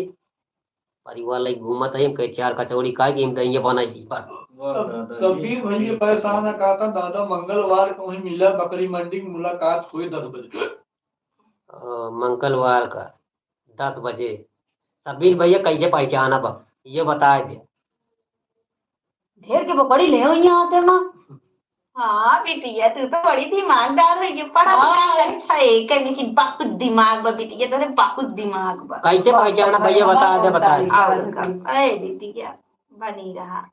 परिवार लई घूमत है, हम कहे चार कचौड़ी खाए के हम दहिया बनाई दी, बस। वाह सब-, दादा, सब्बीर ये भैया परेशान है, कहा था, "दादा, मंगलवार को वहीं मिला, बकरी मंडी की मुलाकात हुई दस बजे।" अ, मंगलवार का दस बजे। सब्बीर भैया कैसे पहचाना बा, ये बताए दे। ढेर के बकरी ले हो यहाँ आते माँ। हाँ बिटिया, तू तो बड़ी दिमागदार है, ये पढ़ा हाँ। लिखा अच्छा है, कहीं लेकिन बहुत दिमाग बा बिटिया, तोरे बहुत दिमाग बा। कैसे पहचाना भैया, बता दे, बता दे। और का, ए बिटिया, बनी रहा।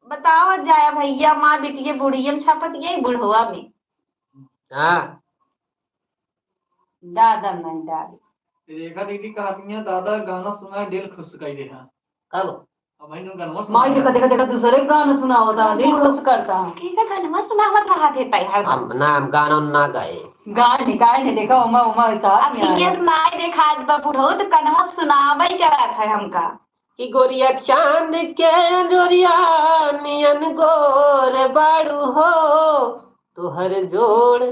बतावा जाया भैया, माँ बिटिया बुढ़िया में छपत, ये बुढ़वा में। हाँ। दादा नहीं दादी। रेखा दीदी कहती हैं, "दादा गाना सुनाए, दिल खुश कर दे।" हाँ। कब? अब भाई ने गाना माई सुना। देखा, देखा, देखा, दूसरे गाना सुनावता, दिल खुश करता। की का गाना सुनावत रहा थे ताई हरदम? हम ना, हम गाना ना गाए। गाए नहीं, गाए नहीं, देखा, उमा, उमा का अब नहीं आया। ये सुनाए देखा, आज बा बुढ़ऊ तो कनवा सुनावे के रहा था हमका। कि गोरिया चांद के अंजोरिया नियन गोर बाड़ू हो, तोहर जोड़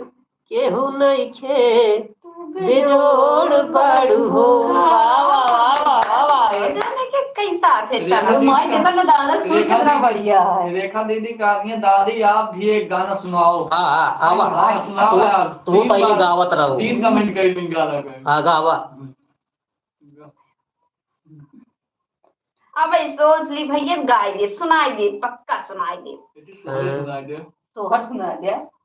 केहू नइखे, बेजोड़ बाड़ू हो। वाह, वाह, वाह, वाह, वाह, वाह। जाने के कैसा थे रेखा चला। दीदी माई का, देखा ना, दादा सुन रेखा कितना दीदी, बढ़िया है। रेखा दीदी का आदमी है, दादी आप भी एक गाना सुनाओ। हाँ, हाँ, आवा। हाँ, सुनाओ तू, यार। तू तीन पहले बार, गावत रहो। तीन comment कर दी गाना का। हाँ, गावा। अब ई सोच ली भैया, गाय दे, सुनाई दे, पक्का सुनाई दे। बेटी, तोहरे हाँ। सुनाई दे। तोहर सुनाई दे।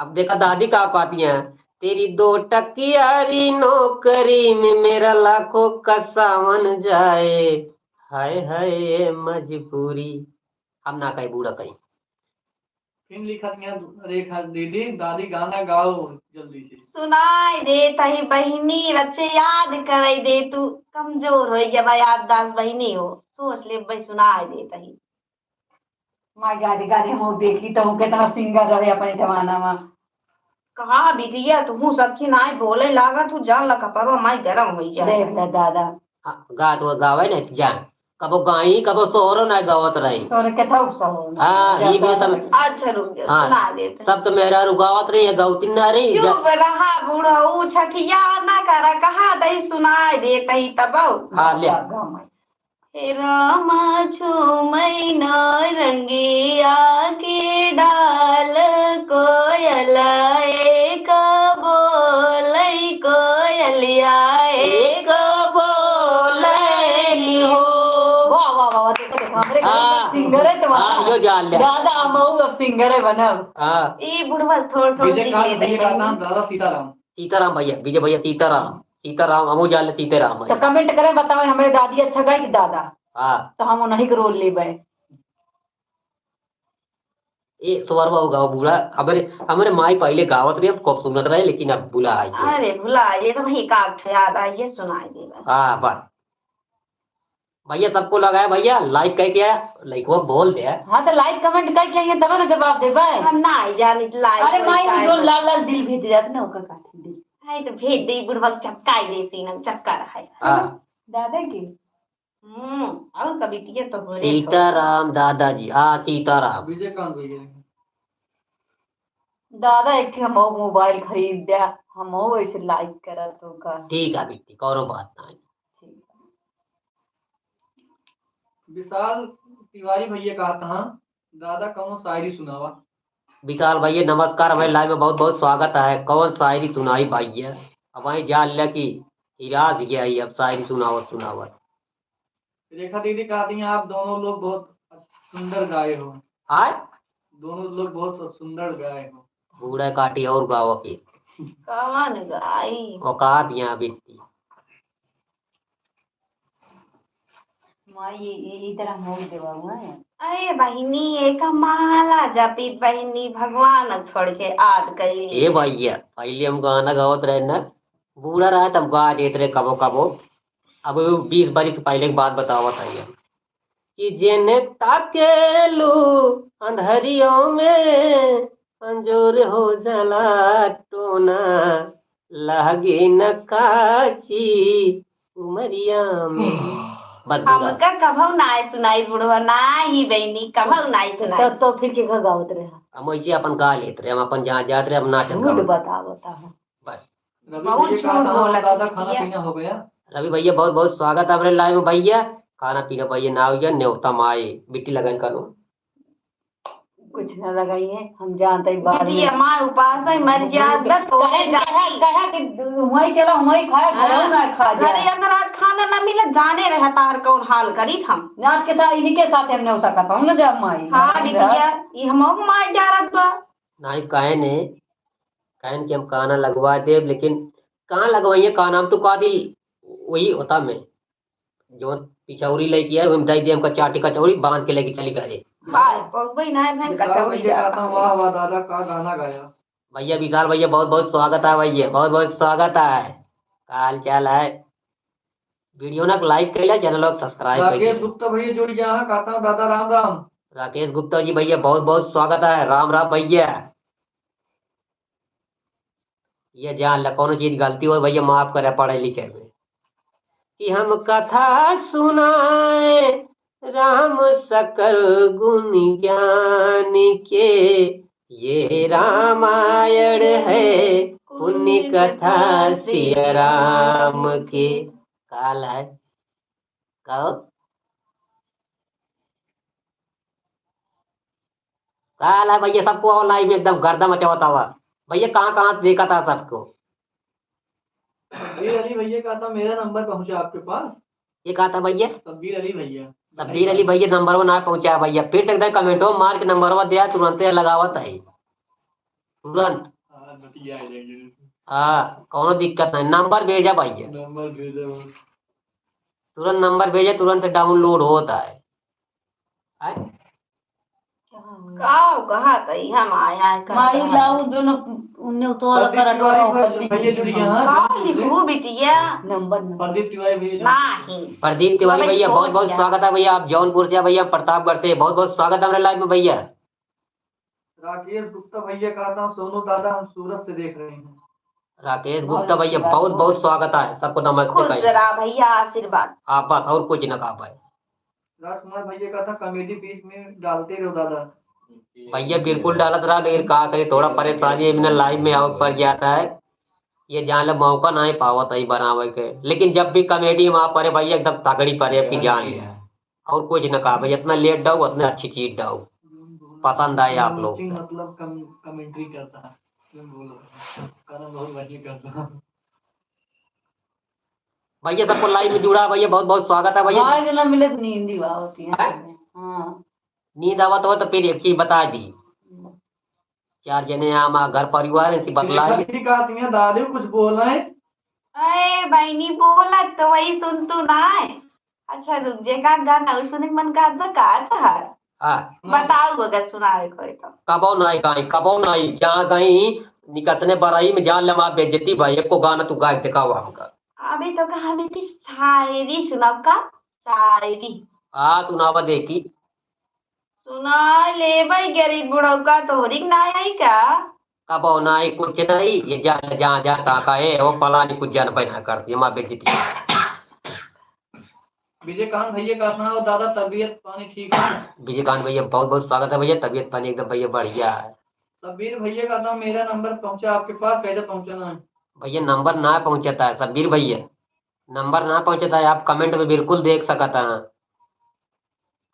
अब देखा दादी का कहती हैं, "तेरी दो टकियारी नौकरी में मेरा लाखों का सावन जाए, हाय हाय ये मजबूरी।" हम ना कहे बूढ़ा कहीं। फिर लिखत हैं रेखा दीदी, दादी गाना गाओ जल्दी से। सुनाई देत ही बहिनी, रचे याद कराई दे तू, कमजोर होइ गया बा याददाश्त बहिनी हो, सोच ले भाई, सुनाई देत ही। माई गाड़ी गाड़ी हम देखी तो केतना सिंगर रहे अपने जमाना में। कहा बिटिया, तुहू सबकी नाई बोले लागा, तू जान ला कपड़वा माई गरम होइ जाए। देख ले दादा। हाँ, गात वो गावे नहीं जान, कबो गाई, कबो सोहरो ना गावत रही। तोरे के था उपसा हो। हाँ, ये भी तब अच्छा, रुक जा, हाँ, सुना देते हैं। सब तो मेहरारू गावत रही है, गौती ना रही। चुप रहा बूढ़ऊ, छठिया ना करा, कहा दही सुनाई देत ही तब। हाँ, ले। हे रामा छुमई ना रंगिया के डाल, कोयल एक बोलई कोयलिया एक बोलई हो। वाह, वाह, वाह, देखो, देखो, हमरे घर में हाँ। सिंगर है तुम्हारा। हाँ, यो जान ले। दादा, हम अब सिंगर है बनब। हाँ। ई बुढ़वा थोड़, थोड़ विजय दिन का, लेते विजय का हैं। नाम दादा सीताराम। सीताराम भैया, विजय भैया, सीताराम, सीताराम, हमहू जान ले सीताराम तो है। Comment करे, बतावे, हमरे दादी अच्छा गाई कि दादा? हाँ। तो हम उन्हीं के role लेबे। ए, सुअरवा हो गाओ बूढ़ा, हमरे, हमरे माई पहिले गावत रहे, अब खूब सुनत रहे, लेकिन अब भुला आई है। अरे, भुला आई, तो वही का याद आई है, सुनाई देबे। हाँ, बस। भैया, सबको लगाया भैया, like करके आया, like वो बोल दे। हाँ, तो like comment करके आइए, तब ना जवाब देबे। हम ना आई जानी like अरे वाइक माई, का वो जो है। लाल लाल दिल भेज जात ना, ओकर काट दिल। हाय, तो भेज दे, बुढ़वा चक्का ही दे, सीना चक्का रहे। हाँ। दादा के? हम्म, और कवितिया तो हो रे सीताराम दादाजी, हाँ, सीताराम। विजयकांत भैया। दादा, एक ठे हमहू mobile खरीद द्या, हमहू ऐसे like करत हो का। ठीक है बिट्टी, कौनो बात नहीं। ठीक। विशाल तिवारी भैया कहत हैं, दादा कौनो शायरी सुनावा। विशाल भैया नमस्कार, हमारे live में बहुत बहुत स्वागत है। कौन शायरी सुनाई भैया? अब वहीं जान लिया कि हिरास गया ही, अब शायरी सुनावत सुनावत। रेखा दीदी कहती हैं, आप दोनों लोग बहुत सुंदर गाए हो। आय? दोनों लोग बहुत सुंदर गाए हो। बूढ़ा काटी और गाओ के। कौन गाई? औकात यहाँ बिट्टी। माई, ये, ये, ये तरह मोड़ देवा हुआ है। अरे बहिनी, एक माला जपित बहिनी, भगवान छोड़ के आद करी। ए भैया, पहिले हम गाना गावत रहे ना, बूढ़ा रहे तब गा देत रहे कबो कबो। अब वो बीस बरिस पहिले के बात बतावत है हम। कि जेने ताकेलू अंधरियों में, अंजोर हो जाला टोना, लागे न काची उमरिया में। बस बूढ़ा। हमका कभऊ नाय सुनाई बुढ़वा, नाही बहिनी, कभऊ नाय सुनाई। तब तो फिर के का गावत रहे? हम वैसे अपन गा लेत रहे, हम अपन जहाँ जात रहे, हम नाचत झूठ गावत। बतावत हो। बस। रवि बहुत भैया झूठ कहता हूँ, बोलत दादा, है खाना बिटिया। पीना हो गया? रवि भैया, बहुत बहुत स्वागत है हमारे live में भैया। खाना पीना भैया ना हो गया, न्योता माई बिट्टी लगन करो। कुछ ना लगाई है, हम जानते हैं बाहर में। बिटिया माँ उपास है, मर जात बा, तो कहे, कहे, कहे कि वहीं चलो, वहीं खाए, हाँ। घरों ना खा जाए। अरे अगर आज खाना ना मिले, जाने रहे तार कौन हाल करी हम। नाच के साथ, इन्हीं के साथ हमने उतर करता हूँ ना जब माई। हाँ, हाँ, बिटिया, ये हम मार डारत बा। नहीं, कहे ने, कहे ने कि हम काना लगवा देब, लेकिन कहाँ लगवाइए काना? हम तो कह दी वही होता में, जो पिछौरी लेके आए, हम दे दिए, हमका चाटी कचौरी बांध के लेके चली घरे। वाह, पगबई ना है, मैं विशाल कचौरी भैया जाता कहता हूँ, हूँ। वाह, वाह, दादा का गाना गाया। भैया विशाल भैया, बहुत बहुत स्वागत है भैया, बहुत बहुत स्वागत है। का हाल चाल है? Video ना like कैला, channel को subscribe राकेश कैला। गुप्ता भैया जुड़ गया है, कहता हूँ, दादा राम राम। राकेश गुप्ता जी भैया, बहुत बहुत स्वागत है, राम राम भैया। ये जान ला, कौनो चीज गलती हो भैया, माफ करे पढ़े लिखे में। कि हम कथा सुनाए राम सकल गुण ज्ञान के, ये रामायण है पुण्य कथा सिया राम के। काल है, कहो। का हाल है भैया? सबको और live में एकदम गर्दा मचावत हवा। भैया, कहाँ, कहाँ से देखा था सबको? सब्बीर अली भैया का था, मेरा नंबर पहुँचा आपके पास। ये कहा था भैया? सब्बीर अली भैया। सब्बीर अली भैया नंबरवा ना पहुँचा भैया। फिर तक दे comment मार के नंबरवा दिया, तुरंते लगावत है। तुरंत। हाँ, बतिया आ जाएंगे। हाँ, कौनो दिक्कत नहीं। नंबर भेजा भैया। नंबर भेजा बस। तुरंत नंबर भेजा, तुरंत download होता है। आय? कहाँ हुआ? का कहा तई हम आया है, का माई कहा लाऊ तई? दोनों उन्ने उतोल प्रदीप कर तिवारी डोरा भैया ऊपर जुड़ी हैं, हाँ, का जल्दी से। लिखू बिटिया? नंबर, नंबर। प्रदीप तिवारी भैया जुड़ी। नहीं। प्रदीप तिवारी भैया, बहुत, बहुत स्वागत है भैया, आप जौनपुर से भैया, प्रतापगढ़ से, बहुत, बहुत स्वागत है हमारे live में भैया। राकेश गुप्ता भैया कहा था, "सोनू दादा, हम सूरत से देख रहे हैं।" राकेश गुप्ता भैया, बहुत, बहुत स्वागत है, सबको नमस्ते खुश कहिए। रहा भैया, आशीर्वाद। आप बस और कुछ ना कहा पाए। राजकुमार भैया कहा था, "comedy बीच में डालते रहो दादा।" भैया बिल्कुल डालत रहा, लेकिन का करे, थोड़ा परेशानी है, मैंने live में आवे पड़ जाता है, ये जान ले मौका नहीं पावत है बनावे के, लेकिन जब भी comedy वहाँ पर है भैया एकदम तगड़ी परे आपकी जान ले। और कुछ न कहा भाई, जितना late डाओ उतने अच्छी चीज डाओ, पसंद आए आप लोग। मतलब कम, commentary करता है, तुम बोलो, गाना बहुत बढ़िया करता है। भैया सबको live में जुड़ा भैया, बहुत बहुत स्वागत है भैया। आज ना मिले तो नींद ही आवत है। हैं? हाँ। नींद आवत हो तो फिर एक चीज बता दी। हम्म। चार जने आमा घर परिवार है, बतला। ठीक है, ठीक है, दादी कुछ बोल रहे हैं। अरे बहनी, बोलत तो वही सुन तू ना है। अच्छा रुक, जेका गाना उ सुने के मन करत बा का तहार? हाँ। बताऊ अगर सुनावे के होई तो। कबो नाई गाई, कबो नाई, जहाँ गई निकसने बरई में जान ले हमार बेइज्जती भाई, एको गाना तू गाय देखावा हमका। अबे तो का हमें ती शायरी सुनाव का? शायरी। हाँ, सुनावा देखी। सुना लेबै गरीब बुढ़ऊ का, तोहरी के नाई आई का? कबो नाई, कुछ नाई, ये जा, जा, जा, का, का, ए, ओ फलानी कुछ जानबे ना करती, हमार बेइज्जती। विजयकांत भैया का सुनाओ दादा, तबीयत पानी ठीक है? विजयकांत भैया, बहुत, बहुत स्वागत है भैया, तबीयत पानी एकदम भैया बढ़िया है। सब्बीर भैया का था, "मेरा नंबर पहुंचा आपके पास, कैसे पहुंचाना है?" भैया, नंबर ना पहुंचता है, सब्बीर भैया, नंबर ना पहुंचता है, आप comment में बिल्कुल देख सकत हैं।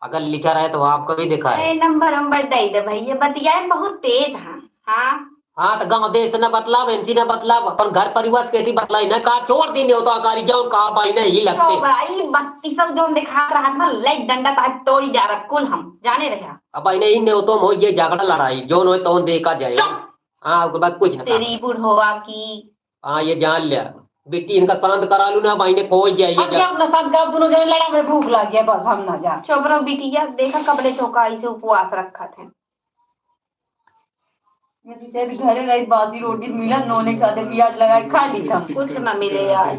अगर लिखा रहे तो आपको भी दिखाए। ए, नंबर, नंबर दे दे भैया, बतियाए बहुत तेज हैं। हाँ। हाँ, तो गाँव देश से न बतलाव, इनसे न बतलाव, अपन घर परिवार से कैसी बतलाई न, का छोड़ दी न्योता कारी, जौन का भाई नहीं लगते। छोबरा, ई बत्तीसौ जौन दिखात रहत ना, ले डंडा ताकि तोड़ी जा रहा कुल हम, जाने रहे। अब भाई नहीं न्योतो में हो ये झगड़ा लड़ाई, जौन होए तौन देखा जाए। चुप। हाँ, ओकर बाद कुछ न तेरी कहा। बुढ़वा की। हाँ, ये जान लिया। बेटी इनका शांत करा लू ना, भाई ने खोज जाए, ये अब जा- क्या अपना शांत करा, दोनों जने लड़ा, हमें भूख लग गया, बस हम ना जा। चुप रहो बिटिया, देखा कबले तो का इसे उपवास रखा थे। मैं तो तेरे घरे रही, बासी रोटी मिला, नोने के साथे प्याज लगा के खा ली था। कुछ ना मिले आज।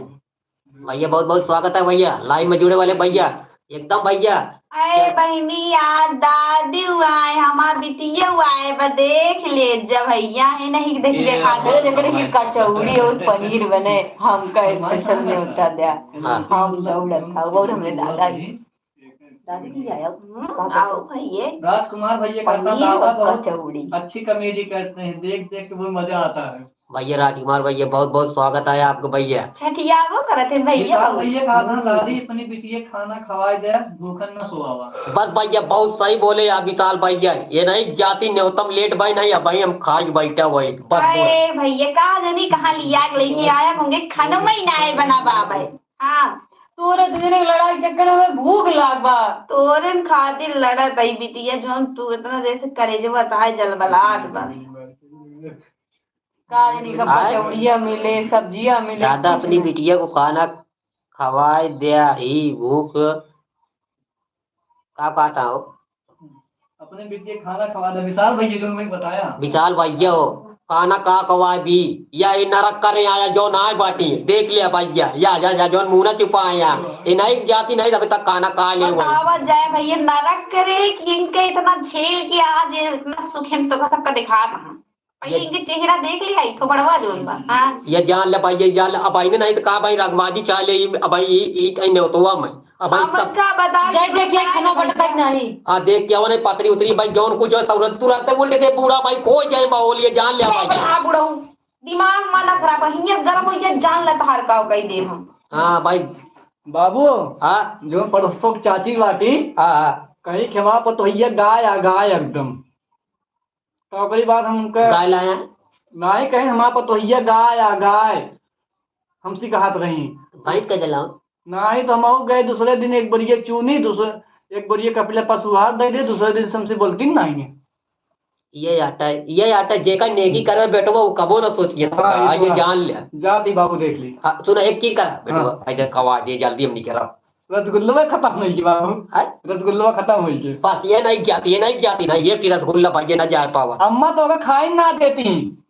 भैया, बहुत बहुत स्वागत है भैया, live में जुड़े वाले भैया, एकदम भैया। अरे बहिनी यार, दादी हुआ है, हमार बिटिया हुआ है, बस देख ले जब भैया है नहीं देख ये देखा दे। अरे, एकरे की कचौड़ी और पनीर बने, हमका special न्योता द्या। हाँ। हम दौड़त था, वो हमरे दादा। दादी भी आया। हम्म, आओ भैया। राजकुमार भैया का पनीर दादा और बहुत कचौड़ी। अच्छी comedy करते हैं, देख देख के बहुत मजा आता है। भैया राजकुमार भैया, बहुत बहुत स्वागत है आपको भैया। छठियावो करत है भैया विशाल बहुत। भैया कहा था, "दादी अपनी बिटिया खाना खवाए दे, भूखन न सोआवा।" बस भैया, बहुत सही बोले यार विशाल भैया, ये नहीं जाती न्योतम late भाई नहीं, अब भाई हम खाए बैठा वही, बस बोल। अरे भैया, कहा जानी कहाँ लिया के लेके आया होंगे, खानो में ही ना आए बना बाबा। हाँ, तोरे दुजने के लड़ाई चक्कर में भूख लाग बा। तोरे खातिर लड़त आई बिटिया, जौन तू इतना देर से करेजवा ताए जलबलात बा। का जानी कब आए? कचौड़िया मिले, सब्जिया मिले, दादा कुछ अपनी ना। बिटिया को खाना खवाए द्या ही भूख। का कहता हो? अपने बिटिया खाना खवा दे, विशाल भैया जो मैं बताया। विशाल भैया हो, खाना का खवाए भी? या ये नरक करे आया जो ना बाटी, देख लिया भैया, या, या, या जौन मुंह ना चुपा आया, ये नहीं जाती नहीं अभी तक खाना खा ले वो। बतावा जाए भैया, नरक करे कि इनके इतना झेल के आज इतना सुख हम तो सबका दिखा रहा। भैया, ये इनके चेहरा देख लिया, ई थोबड़वा जोन बा, हाँ। ये जान ले भाई, ये जान ले। अब भाई ने नहीं तो कहा भाई, रंगबाजी चाह ले, अब भाई, ई, ई कहीं न्योतवा में। अब भाई हम सब का बता जय देखिए, खाना बटता ही नहीं। हाँ, देख के आवने पतरी उतरी भाई, जौन कुछ है, तुरंत, तुरंत बोल के दे, बूढ़ा भाई, खो जाए माहौल, ये जान ले भाई। हाँ, बुढ़ऊ, दिमाग माना खराब है, हियत गरम हो जाए, जान ले तहार का कही दे हम। हाँ, भाई। बाबू, हाँ? जो पड़ोसों की चाची बाटी, हाँ, हाँ। कहीं खेवा पर तो भैया गाय आ, गाय एकदम। तो ओकरी बाद हम उनका गाय लाया? नाहीं, कहे हमार पतोहिया गाय आ गाय, हमसे कहत रही। भैंस का जलाओ? नाहीं, तो हम और गए दूसरे दिन एक बोरिया चूनी, दूसरे, एक बोरिया कपिला पशुहार दे दे, दूसरे दिन से हमसे बोलती नाहीं है। ये आटा है, ये आटा जेका नेकी करवे बेटवा, वो कबो ना सोचिए। हाँ, ये हाँ, तो ये है। जान लिया। जाती बाबू देख ली। हाँ, सुनो, एक चीज करा बेटवा, हाँ। इधर कवा दे, जल्दी हम निकला। रसगुल्लवा खतम होइ गए बाबू। हैं? रसगुल्लवा खतम होइ गए। बस ये नहीं जाती, ये नहीं जाती ना, ये कि रसगुल्ला भइया ना जा पावा। अम्मा तो ओका खाई ना देती।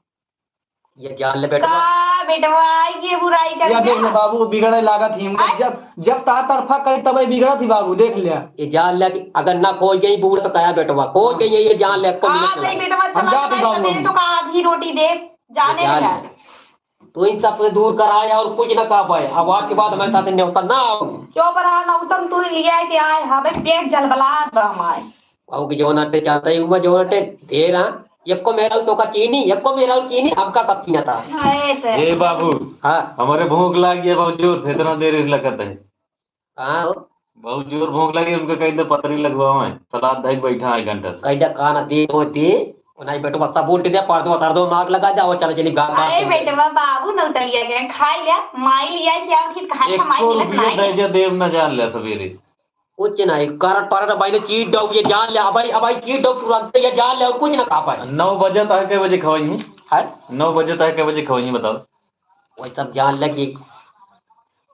ये जान ले बेटवा। का बेटवा, आई के बुराई कर या दिया? देख ले बाबू, बिगड़े लागत ही। हैं? जब, जब ता तरफा करी तबे बिगड़त ही बाबू, देख लिया। ये जान ले कि अगर ना कोई गई बूढ़ तो कहा बेटवा, कोई गई ये जान ले, को मिलत आप नहीं। बेटवा हम चला जाते गए, बाबू सवेरे हम। तो का आधी रोटी दे, जाने ये जान लगा। ले। तू इन सबसे दूर कराए और कुछ ना कह पाए। अब आज के बाद हमारे साथ न्योता ना आओ। चुप रहा ना, उत्तम तू ही लिया के आए, हमें पेट जलबलात बा हमारे। बाबू की जौन अटे चाहता है, उमा जौन अटे ढेर, हाँ। यक्को मेरा तो का चीनी, यक्को मेरा चीनी, हमका सब चीना था। हाय ते। ए बाबू, हाँ। हमारे भूख लाग गया बहुत जोर से, इतना देर इस लगत है। कहाँ हो? बहुत जोर भूख लगी, उनका कही दे पतरी लगवावे, सलाद धई के बैठा है घंटा से। कही दे कान दे होती, नहीं बेटवा सब उल्ट दे, पर दो, कर दो, नाक लगा जाओ, चलो चली गा, गा, अरे गा। बेटवा, बाबू नौतलिया के खाई लिया, माई लिया क्या, फिर कहाँ एक का माई सौ मिलत रुपया नहीं दे है। जे देव न जान ले सवेरे। कुछ नहीं, करत परत भाई ने चीट डाउ, ये जान ले, अबे, अबे चीट डाउ तुरंत, ये जान ले, और कुछ ना खा पाए। नौ बजे तक के बजे खवाई है? हैं? नौ बजे तक के बजे खवाई, बताओ। वही सब जान ले कि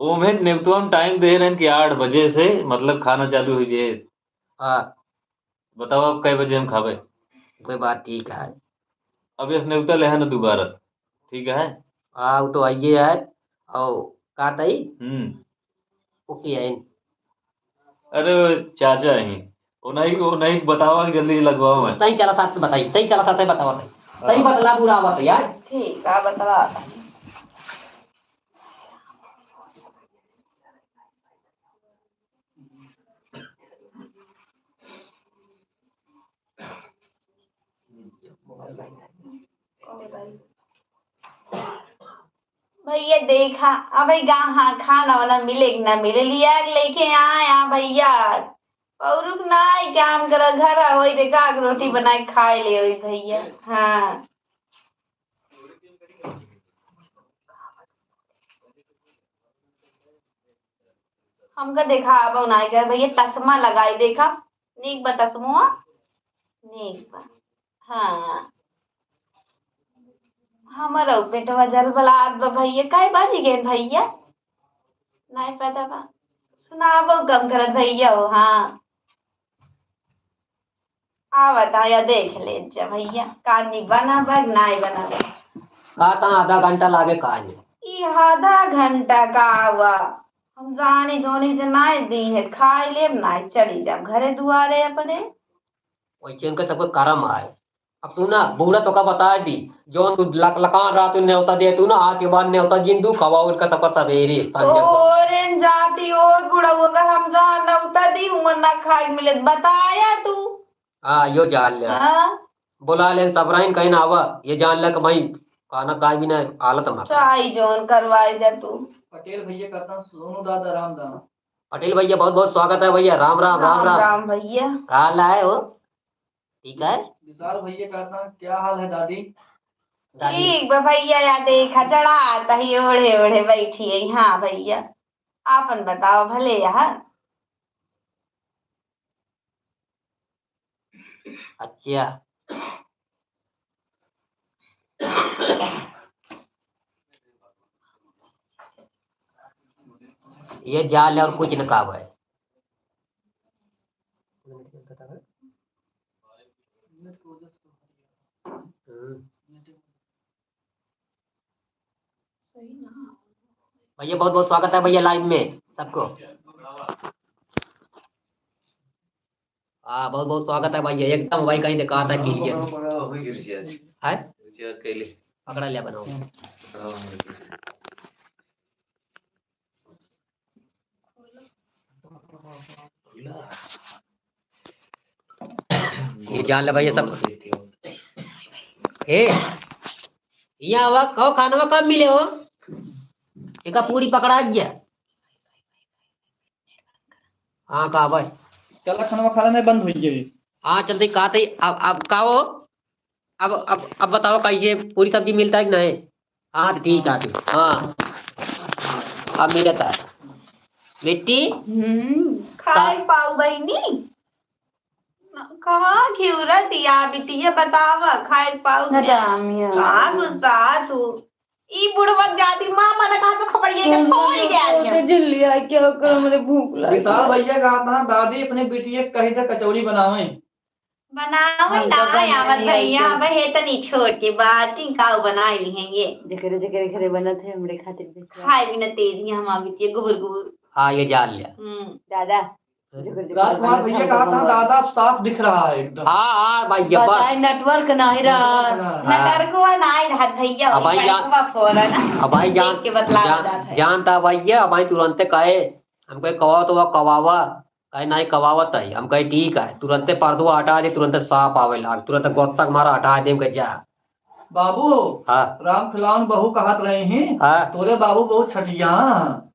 ओमे नेवतुआ में टाइम दे रहे हैं कि आठ बजे से, मतलब, खाना चालू हुई जे। हाँ। बताओ, अब कै बजे हम खाबे? कोई बात ठीक है। अब इस नेवता ले है ना दोबारा, ठीक है? हाँ, वो तो आइए है। और का तई? हम्म। ओके है। अरे, वो चाचा ही। वो नहीं, वो नहीं, बतावा कि जल्दी लगवाओ मैं। तई चला साथ में बताई, तई चला साथ में बतावा तई। तई हाँ। बतला बुरा हुआ तो यार। ठीक है, बतला। भैया देखा, अबे गा-, हाँ, खाना वाना मिले कि ना मिले, लिया के लेके आए, आ भैया। औरुक ना आई काम करा, घर आ होई, देखा के रोटी बनाए खाए ले होई भैया। हाँ। हमका देखा, अब ना आई कर भैया, तसमा लगाई देखा, नीक बा तसमुआ, नीक बा। हाँ। हमरो पेटवा जलबलात बा भैया। काहे बाजी गए भैया? नाई पता बा। सुनाबो कम करत भैया हो, हाँ। आवत आया देख ले जा भैया, कानी बना बा, नाई बना बा। का ता आधा घंटा लागे कानी? ई आधा घंटा का हुआ? हम जानी जोनी जे नाई दी है, खाई लेब नाई, चली जाब घरे दुआरे अपने। वैसे इनका सबको करम आए। अब तू ना, बूढ़ा तोका बताए दी, जौन तू लक-, लकान रात में न्योता दे, तू ना, आज के बाद न्योता जिन दू, खवाओ इनका सबका सवेरे, संझा को। ओरे जाती, ओ बूढ़ा, वो अगर हम जहाँ न्योता दी, हुआ ना खाए मिले, बताया तू। हाँ, यो जान ले। हाँ। बुला ले, सबराइन कहीं ना आवा, ये जान ले कि भाई, खाना खाए भी ना, हालत हमारा। चाहे जौन करवाए दे तू। पटेल भैया कहता, सोनू दादा, राम राम। पटेल भैया, बहुत बहुत स्वागत है भैया, राम राम, राम राम, राम। राम भैया। का हाल है हो? ठीक है। विशाल भैया कहता, क्या हाल है दादी? दादी। ठीक बा भैया, या देखा चढ़ा तही ओढ़े ओढ़े बैठी है। हाँ भैया, आपन बताओ भले यहाँ। अच्छा। ये जाल है और कुछ न काब है। हम्म। भैया बहुत बहुत स्वागत है भैया लाइव में सबको। हाँ, बहुत बहुत स्वागत है भैया, एकदम भाई कहीं दिखाता कि ये है। पकड़ा लिया बनाओ। ये जान ले भैया सब। ए, यहाँ आवा, कहो खानवा कब मिले हो? एका पूरी पकड़ा गया। हाँ, का भाई? चला खानवा खा लेना, बंद हो गई। हाँ, चलते का थे, अब, अब का हो? अब, अब, अब बताओ, कैसे पूरी सब्जी मिलता है कि नहीं? हाँ, तो ठीक है, ठीक। हाँ, अब मिलता है। बेटी? हम्म, खाए का- पाऊ बहिनी? कहाँ घिउरा दिया बिटिया, बतावा, खाए पाऊ ना के? दाम या। कहाँ गुस्सा तू? ई बुढ़वा जाती माँ मन कहाँ तो खपड़िए के फोड़ गया है। लिया, क्या करूं, मेरे भूख लगी विशाल है। भैया कहा था, "दादी, अपने बिटिया के कही दे कचौड़ी बनावे।" बनावे हम ना तो बनाए आवत नहीं भैया, आई। अब हे तनी छोट के बाटी काऊ बनाए ली हैं ये। जेकरे, जेकरे घरे बनत है, हमरे खातिर भी खाए बिना तेज ही हम बिटिया गुबुर गुबुर। हाँ, ये जान लिया। हम्म। दादा, राजकुमार भैया कहा था, "दादा, अब साफ दिख रहा है एकदम।" हाँ, हाँ, भैया, बस। बताए, network नहीं रहा। Network ना रहा। Networkवा नहीं रहा भैया, अब भाई जान-, कड़कवा फोड़ा ना। अब भाई जान-, देख के बतला जान-, जाता है। जानता भैया, अब भाई तुरंते कहे, हम कहे, "कवा तो वो कवावा," कहे, "नहीं, कवावत है।" हम कहे, "ठीक है।" तुरंते पर्दवा हटा दे, तुरंते साफ आवे लाग, तुरंते गोत्ता के मारा हटा दे, हम कहे, "जा।" बाबू, हाँ। राम खिलावन बहू कहत रहे हैं, हाँ। तोरे बाबू बहुत छठिया हैं।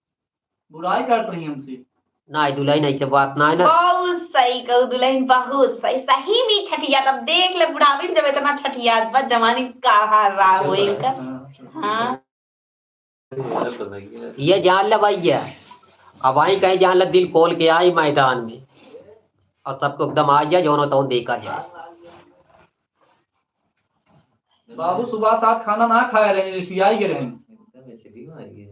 बुराई करत रही हमसे। नाई दुलहिन, ऐसे बात नाई ना। बहुत सही कहू दुलहिन, बहुत सही, सही में छठिया। तब देख ले बुढ़ापे में जब इतना छठिया, बस जवानी का हाल रहा हो इनका। हाँ। ये जान ले भैया, अब आई कहे जान ले, दिल खोल के आई मैदान में और सबको एकदम आ जाए, जौन तौन देखा जाए। बाबू सुबह साथ खाना ना खाए रहे, रिसियाई के रहे।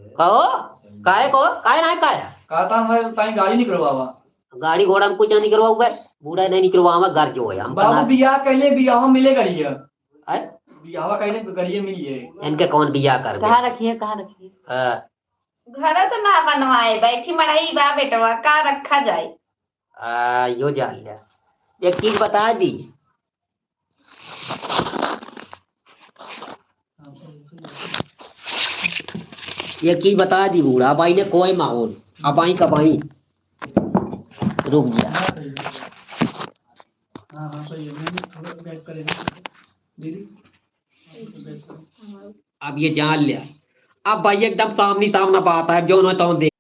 कहो, काहे को, काहे ना खाया? कहता हमारे ताई गाड़ी निकलवावा। गाड़ी घोड़ा में कुछ ना निकलवाऊ बे, बूढ़ा नहीं निकलवावा, घर जो है, हम बाबू करना बियाह कहले, बियाह मिले गड़िया। हैं? बियाह कहले, गड़िया मिल जाए। इनके कौन बियाह कर दे? कहाँ रखिए, कहाँ रखिए? हाँ। घर तो ना बनवाए, बैठी मड़ई बा बेटवा, का रखा जाए? आ, यो जान लिया। एक चीज बता दी, एक चीज बता दी बूढ़ा, अब आई ने कोई माहौल, अब आई कब आई? रुक गया। हाँ, हाँ, सही है। मैंने थोड़ा back करेंगे। दीदी, अब ये जान लिया, अब भाई एकदम सामने सामना बात है, जो ना तो देख